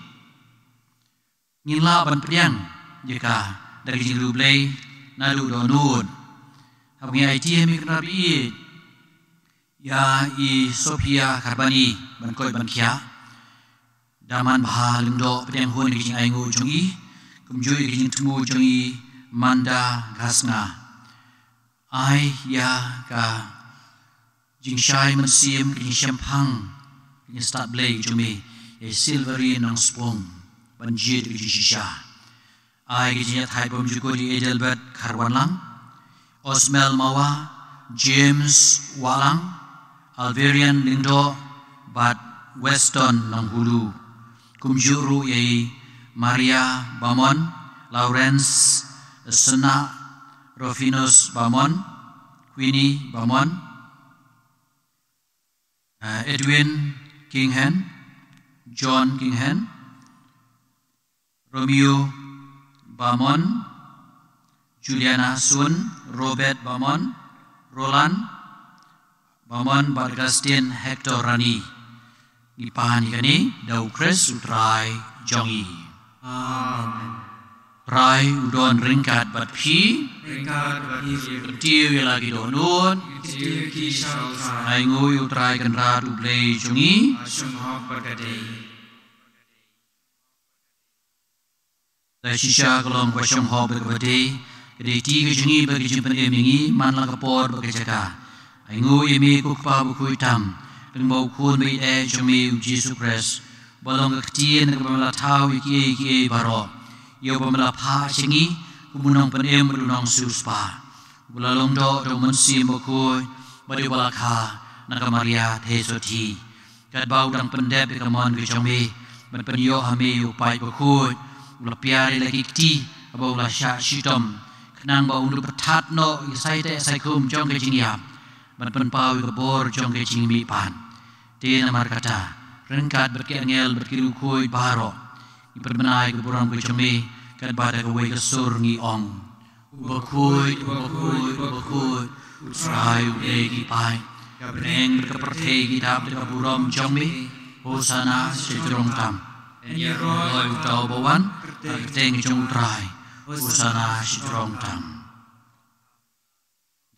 ngin lah ban pdiang ïa ka da ka jingriewblei naduh dohnud. Haba ngi aiti ha me Kynrad ba ïeit ïa i Sophia Kharbani ban koit ban khiah, da man bha lyngdoh pdiang hun ïa ka jingainguh jong i, kumjuh ïa ka jingthmu jong i Manda Khasnga. Ai ïa ka jingshai mynsiem, ka jingshemphang, ka jingstad Blei jong me ïa i Silvery Nongspung ban jied ïa ka jingshisha. Ai ka jingïathait bymjukut ïa i Adelbert Kharwanlang, Osmel Mawa, James Wahlang, Alverian Lyngdoh bad Weston Nonghulu. Kumjuh ruh ïa i Maria Bamon, Lawrence Sena, Rufinus Bamon, Queenie Bamon, eh, Edwin Kinghen, John Kinghen, Romeo Bamon, Juliana Sun, Robert Bamon, Roland Bamon bad Augustine Hector Rani. Ngi pan ïa kane da U Khrist U Trai jong ngi. Amen. Trai u don ryngkat bad phi. Ryngkat bad phi. Kyntiew ïa la ki dohnud. Kyntiew ïa ki sha U Trai. Ainguh ïa U Trai Kynrad U Blei jong ngi. Shong hok bad ka dei. Da shisha ka long ba shong hok bad kaba dei, ka dei kti ka jong ngi bad ka jingpynim ïa ngi man la ka por bad ka jaka. Ainguh ïa me ko Kpa bakhuid tam, lyngba u Khun ba ïeit eh jong me U Jisu Khrist, ba long ka ktien kaba me la thaw ïa kiei kiei baroh, ïa uba me la phah sha ngi kum u Nongpynim bad u Nongsiewspah, uba la long doh da U Mynsiem Bakhuid bad uba la kha na ka Maria Theisotti. Katba u dang pyndep ïa ka mon ka jong me ban pynïoh ha me ïa u paid bakhuid, u la pynïar ïa la ki kti kaba u la shah shitom, khnang ba un pyrthat noh ïa ki sai teh sai kum jong ka jingïap, ban pynpaw ïa ka bor jong ka jingmihpat. Te namar kata, ryngkat bad ki angel bad ki riewkhuid baroh, ngi pynbna ïa ka burom ka jong me, katba da kawei ka sur ngi ong: U bakhuid, u bakhuid, u bakhuid, U Trai U Blei ki paid. Ka bneng bad ka pyrthei ki dap da ka burom jong me. Hosana sha jrong tam. Yn ïaroh uta uba wan ha ka kyrteng jong U Trai. Hosana sha jrong tam.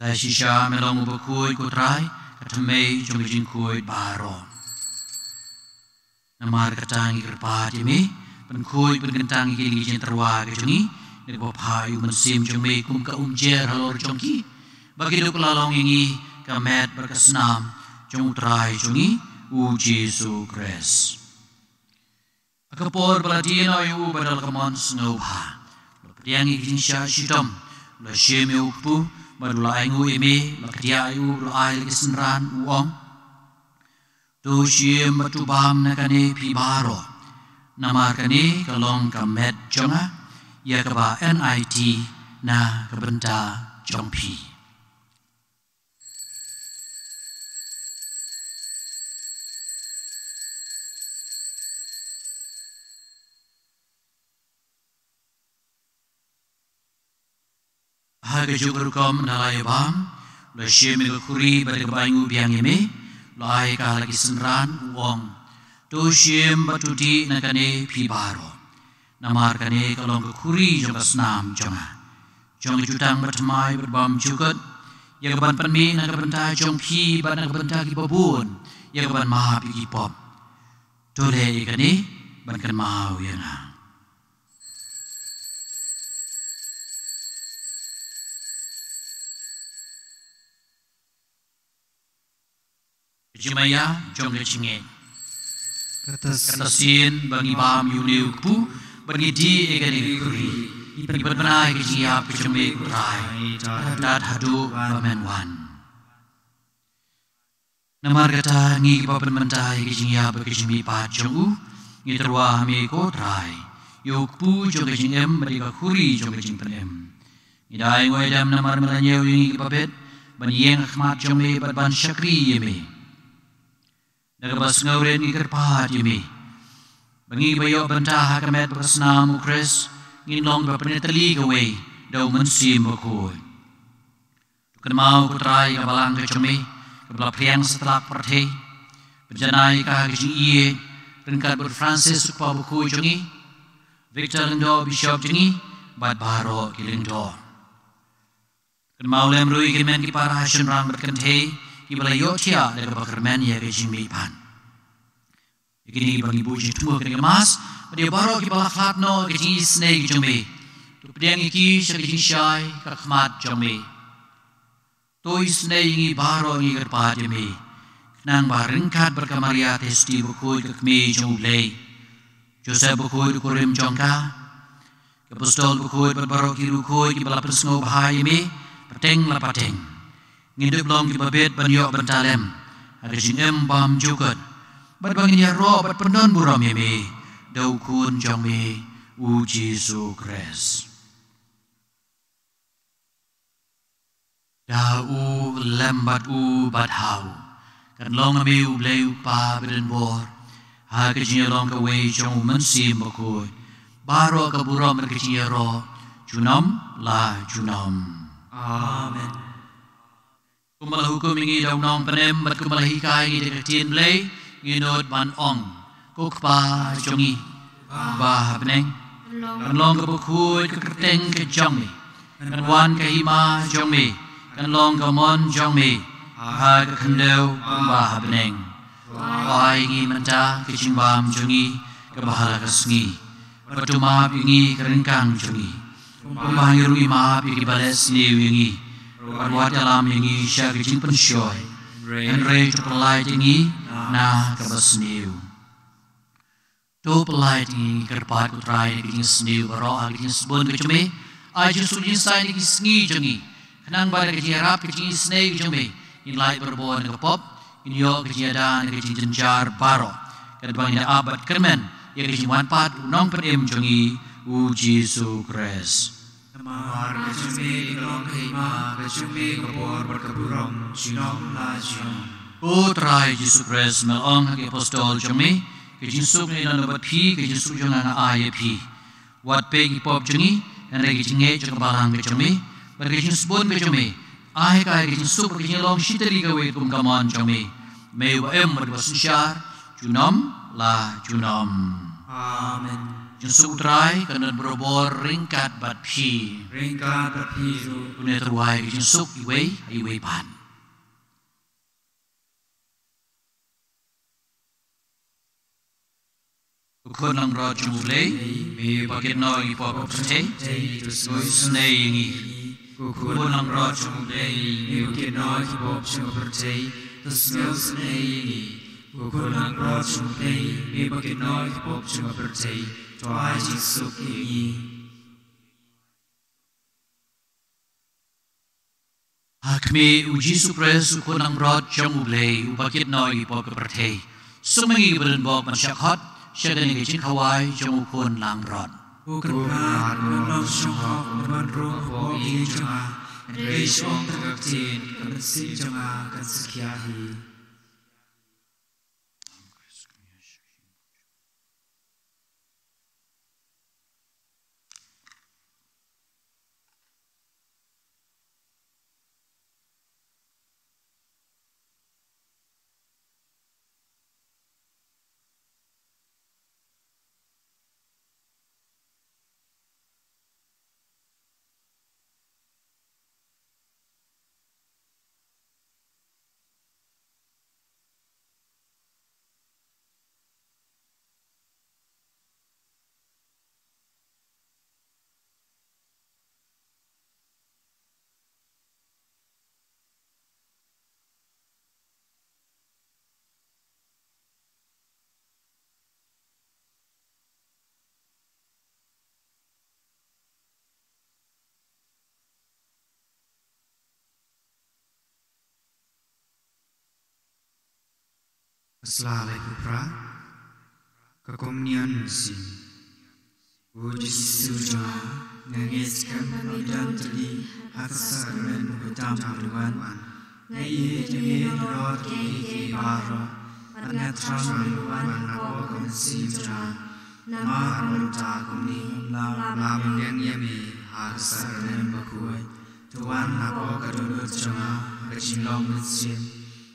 Da shisha me long u bakhuid, ko Trai, ka thymmei jong ka jingkhuid baroh. Namar kata ngi kyrpad ïa me, pynkhuid pynkyntang ïa ki jingtyrwa ka jong ngi, da kaba phah ïa u Mynsiem jong me kum ka umjer halor jong ki, ba kin dup la long ïa ngi ka met bad ka snam jong U Trai jong ngi, U Jisu Khrist. Ha ka por ba la die noh ïa u bad da la ka mon sngewbha, u la pdiang ïa ka jingshah shitom, u la shim ïa u kpu, bad u la ainguh ïa me, u la kdiah ïa u, u la ai ïa la ki synran, u ong: To shim bad to bam na kane phi baroh, namar kane ka long ka met jong nga, ïa kaba yn aiti na ka bynta jong phi. Ha kajuh ka rukom ynda la ïa bam, u la shim ïa ka khuri bad da kaba ainguh biang ïa me, u la ai ïa ka ha la ki synran, u ong: To shim bad to dih na kane phi baroh, namar kane ka long ka khuri jong ka snam jong nga, jong ka jutang bathymmai bad bymjukut, ïa kaban pynmih na ka bynta jong phi bad na ka bynta kiba bun, ïa kaban map ïa ki pop. To leh ïa kane ban kynmaw ïa nga. Ka jingmaïa jong ka jingngeit. Kata sien ba ngi bam ïa une u kpu bad ngi dih ïa kane ka khuri, ngi pynbna ïa ka jingïap ka jong me, ko Trai, tad haduh ba men wan. Namar kata, ngi kiba pynmynta ïa ka jingïap bad ka jingmihpat jong u, ngi tyrwa ha me, ko Trai, ïa u kpu jong ka jingim bad ïa ka khuri jong ka jingpynim. Ngi da ainguh ïa dem namar me la ñiew ïa ngi kiba bit ban ïeng ha khmat jong me bad ban shakri ïa me. Da kaba sngewrit ngi kyrpad ïa me ba ngi kiba ïoh bynta ha ka met bad ka snam U Khrist, ngin long kiba pynïatylli kawei da U Mynsiem Bakhuid. To kynmaw, ko Trai, ka balang ka jong me kaba la phriang satlak pyrthei. Pynjanai ïa ka ha ka jingïeit ryngkat bad u Francis, u kpa bakhuid jong ngi, Victor Lyngdoh, Bishop jong ngi, bad baroh ki lyngdoh. Kynmaw lem ruh ïa ki hynmen ki para shynrang bad kynthei kiba la ïohthiah da kaba kyrmen ïa ka jingmihpat. Ïa kine kiba ngi buh jingthmu ha kane ka Mass, bad ïa baroh kiba la khlad noh ha ka jingisynei ka jong me, to pdiang ïa ki sha ka jingshai ka khmat jong me. To isynei ïa ngi baroh, ngi kyrpad ïa me, khnang ba ryngkat bad ka Maria Theisotti bakhuid, ka Kmie jong U Blei, Joseph bakhuid u kurim jong ka, ki apostol bakhuid bad baroh ki riewkhuid kiba la pynsngewbha ïa me pateng la pateng, ngin dup long kiba bit ban ïoh bynta lem ha ka jingim bymjukut, bad ba ngin ïaroh bad pyndonburom ïa me da u Khun jong me, U Jisu Khrist. Da u, lem bad u, bad ha u, kan long ha me U Blei U Kpa badonbor, ha ka jingïalong kawei jong U Mynsiem Bakhuid, baroh ka burom bad ka jingïaroh junom la junom. Amen. Kumba la hukum ïa ngi da u Nongpynim bad kumba la hikai ïa ngi da ka Ktien Blei, ngin nud ban ong: Ko Kpa jong ngi ba ha bneng, kan long kaba khuid ka kyrteng ka jong me, kan wan ka hima jong me, kan long ka mon jong me ha ka khyndew kumba ha bneng. To ai ïa ngi mynta ka jingbam jong ngi kaba ha la ka sngi, bad to map ïa ngi ka ryngkang jong ngi, kumba ngi ruh ngi map ïa kiba leh sniew ïa ngi, bad wat ïalam ïa ngi sha ka jingpynshoi, hynrei to pyllait ïa ngi na kaba sniew. To pyllait ïa ngi, ngi kyrpad, ko Trai, na ka jingsniew baroh ha ka jingsbun ka jong me. Ai jingsuk jingsaiñ ïa ki sngi jong ngi, khnang ba da ka jingïarap ka jingisynei ka jong me, ngin lait barabor na ka pop, ngin ïoh ka jingïada na ka jingjynjar baroh, katba ngin ïa ap bad kyrmen ïa ka jingwanpat u Nongpynim jong ngi, U Jisu Khrist. Namar ka jong me ka long ka hima, ka jong me ka bor bad ka burom, junom la junom. Ko Trai Jisu Khrist, me la ong ha ki apostol jong me, ka jingsuk nga ai noh bad phi, ka jingsuk jong nga nga ai ïa phi. Wat peit ki pop jong ngi, hynrei ka jingngeit jong ka balang ka jong me, bad ka jingsbun ka jong me. Ai ka, ai ka jingsuk bad ka jinglong shitylli kawei kum ka mon jong me. Me uba im bad uba synshar junom la junom. Amen. Jingsuk U Trai kan don barabor ryngkat bad phi. Ryngkat bad phi ruh. To ngin ïa tyrwa ïa ka jingsuk iwei iwei pat. Ko Khun langbrot jong U Blei, me ba kit noh ïa ki pop ka pyrthei, to sngewsynei ïa ngi. Ko Khun langbrot jong U Blei, me ba kit noh ïa ki pop jong ka pyrthei, to sngewsynei ïa ngi. Ko Khun langbrot jong U Blei, me ba kit noh ïa ki pop jong ka pyrthei, to ai jingsuk ïa ngi. Ha khmih U Jisu Khrist, U Khun langbrot jong U Blei, uba kit noh ïa ki pop ka pyrthei. Suk ma ngi kiba donbok ban shah khot sha kane ka jingkhawai jong U Khun langbrot. Ko Kynrad, me long shong hok ban rung hapoh ïing jong nga, hynrei shu ong tang ka ktien, ka mynsiem jong nga kan sa khiah hi. Ka sla lai ku pra, ka komunion mynsiem. Ko Jisu jong nga, nga ngeit skhem ba me don tylli ha ka sakramen ba kut tam ba wan. Nga ïeit ïa me halor kiei kiei baroh, bad nga thrang ba me wan hapoh ka mynsiem jong nga. Namar mynta kumne ngam lah ban ïeng ïa me ha ka sakramen bakhuid. To wan hapoh ka dohnud jong nga ha ka jinglong mynsiem.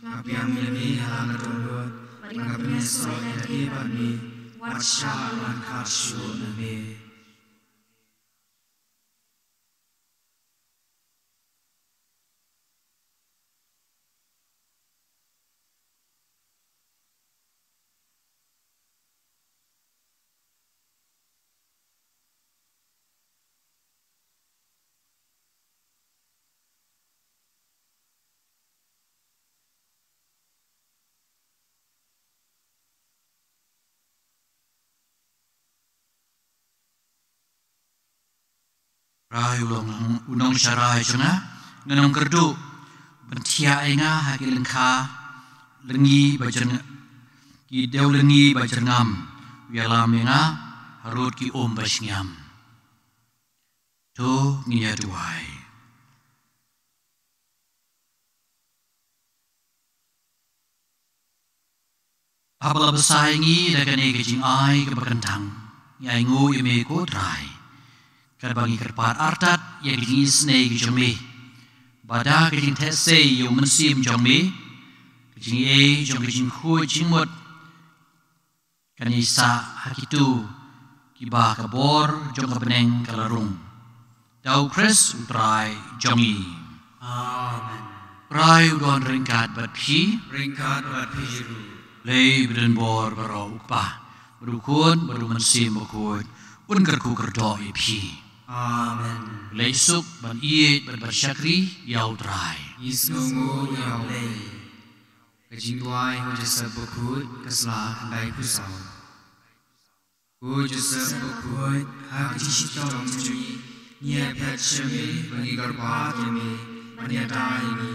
Nga pdiang ïa me ha la ka dohnud, bad nga pynïasoh ïa lade bad me, wat shah ban wan khar shuh na me. Trai u long u nongsharai jong nga, ngan ong kyrduh ban thiah ïa nga ha ki lyngkha lyngngi ba jyrngam, ki dew lyngngi ba jyrngam, u ïalam ïa nga harud ki um ba shngiam. To ngin ïa duwai. Haba la bsa ïa ngi da kane ka jingai kaba kyntang, ngi ainguh ïa me ko Trai. Katba ngi kyrpad artat ïa ka jingisynei ka jong me, bad da ka jingtheh sei ïa u mynsiem jong me, ka jingaiei jong ka jingkhuid jingmut kan ïasah ha kito kiba ka bor jong ka bneng ka la rung. Da U Khrist U Trai jong ngi. Amen. U Trai u don ryngkat bad phi. Ryngkat bad phi ruh. Blei ba donbor baroh, U Kpa, bad U Khun, bad U Mynsiem Bakhuid, un kyrkhu kyrdoh ïa phi. Amen. Leit suk ban ïeit bad ban shakri ïa U Trai. Ngi sngewnguh ïa U Blei. Ka jingduwai ha u Joseph Bakhuid, ka sla khyndai phew saw. Ko Joseph Bakhuid, ha ka jingshitom jong ngi, ngi ïa phet sha me, bad ngi kyrpad ïa me ban ïada ïa ngi.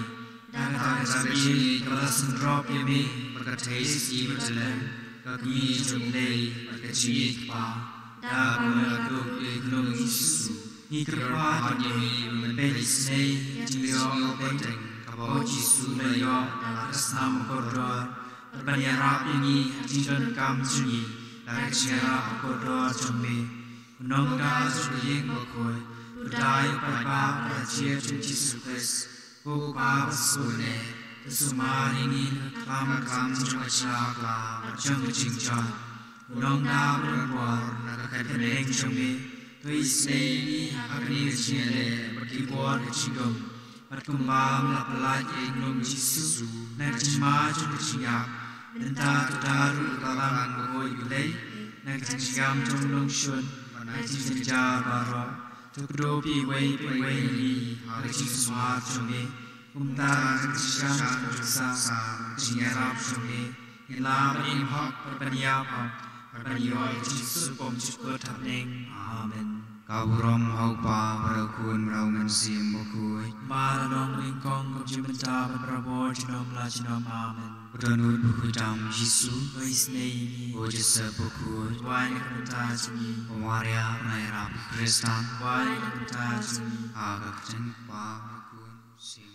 Da kata ka jingïeit kaba la sngewdrop ïa me, bad ka Theisotti Bathylliem, ka Kmie jong U Blei, bad ka jingïeit Kpa, Da ka mut ka duk ïa ka nong Jisu, ngi kyrpad ïa me ban peit isynei ïa ka jinglong pateng kaba u Jisu u la ïoh da ka snam bakordor, bad ban ïarap ïa ngi ha ka jingdonkam jong ngi da ka jingïarap bakordor jong me. U nongda jong ka ïing bakhuid, u dei u paidbah bad jied jong u Jisu Khrist, u Kpa ba sngewbha, to sumar ïa ngi na ka klam jong ka jingïaid bad jong ka jingjot. U nongda ba don bor na ka kyrteng jong me, to isynei ïa ngi ha kane ka jingïaleh bad ki bor ka jingdum, bad kumba me la pyllait ïa ka nong Jisu na ka jingma jong ka jingïap, mynta to da ruh ïa ka balang bakhuid U Blei na ka jingïap jong u nongshun bad na ka jingjynjar baroh. To kdup ïa iwei pa iwei na ngi ha ka jingsumar jong me, kumta na ka jingïap jong ka jingïarap jong me, ngin lah ban im hok bad ban ïap hok bad ban ïoh ïa ka jingsuk bymjukut ha bneng. Amen. Ka burom ha u Kpa bad ha u Khun bad ha u Mynsiem Bakhuid. Ba la long nyngkong kum mynta bad barabor junom la junom. Amen. Ko Dohnud bakhuid tam Jisu, to isynei ïa ngi. Ko Joseph bakhuid, wad ïa ngi ha ka bynta jong ngi. Ko Maria khynnah ïarap Khristan, wad ïa ngi ha ka bynta jong ngi. Ha ka kyrteng u Kpa, u Khun, u Mynsiem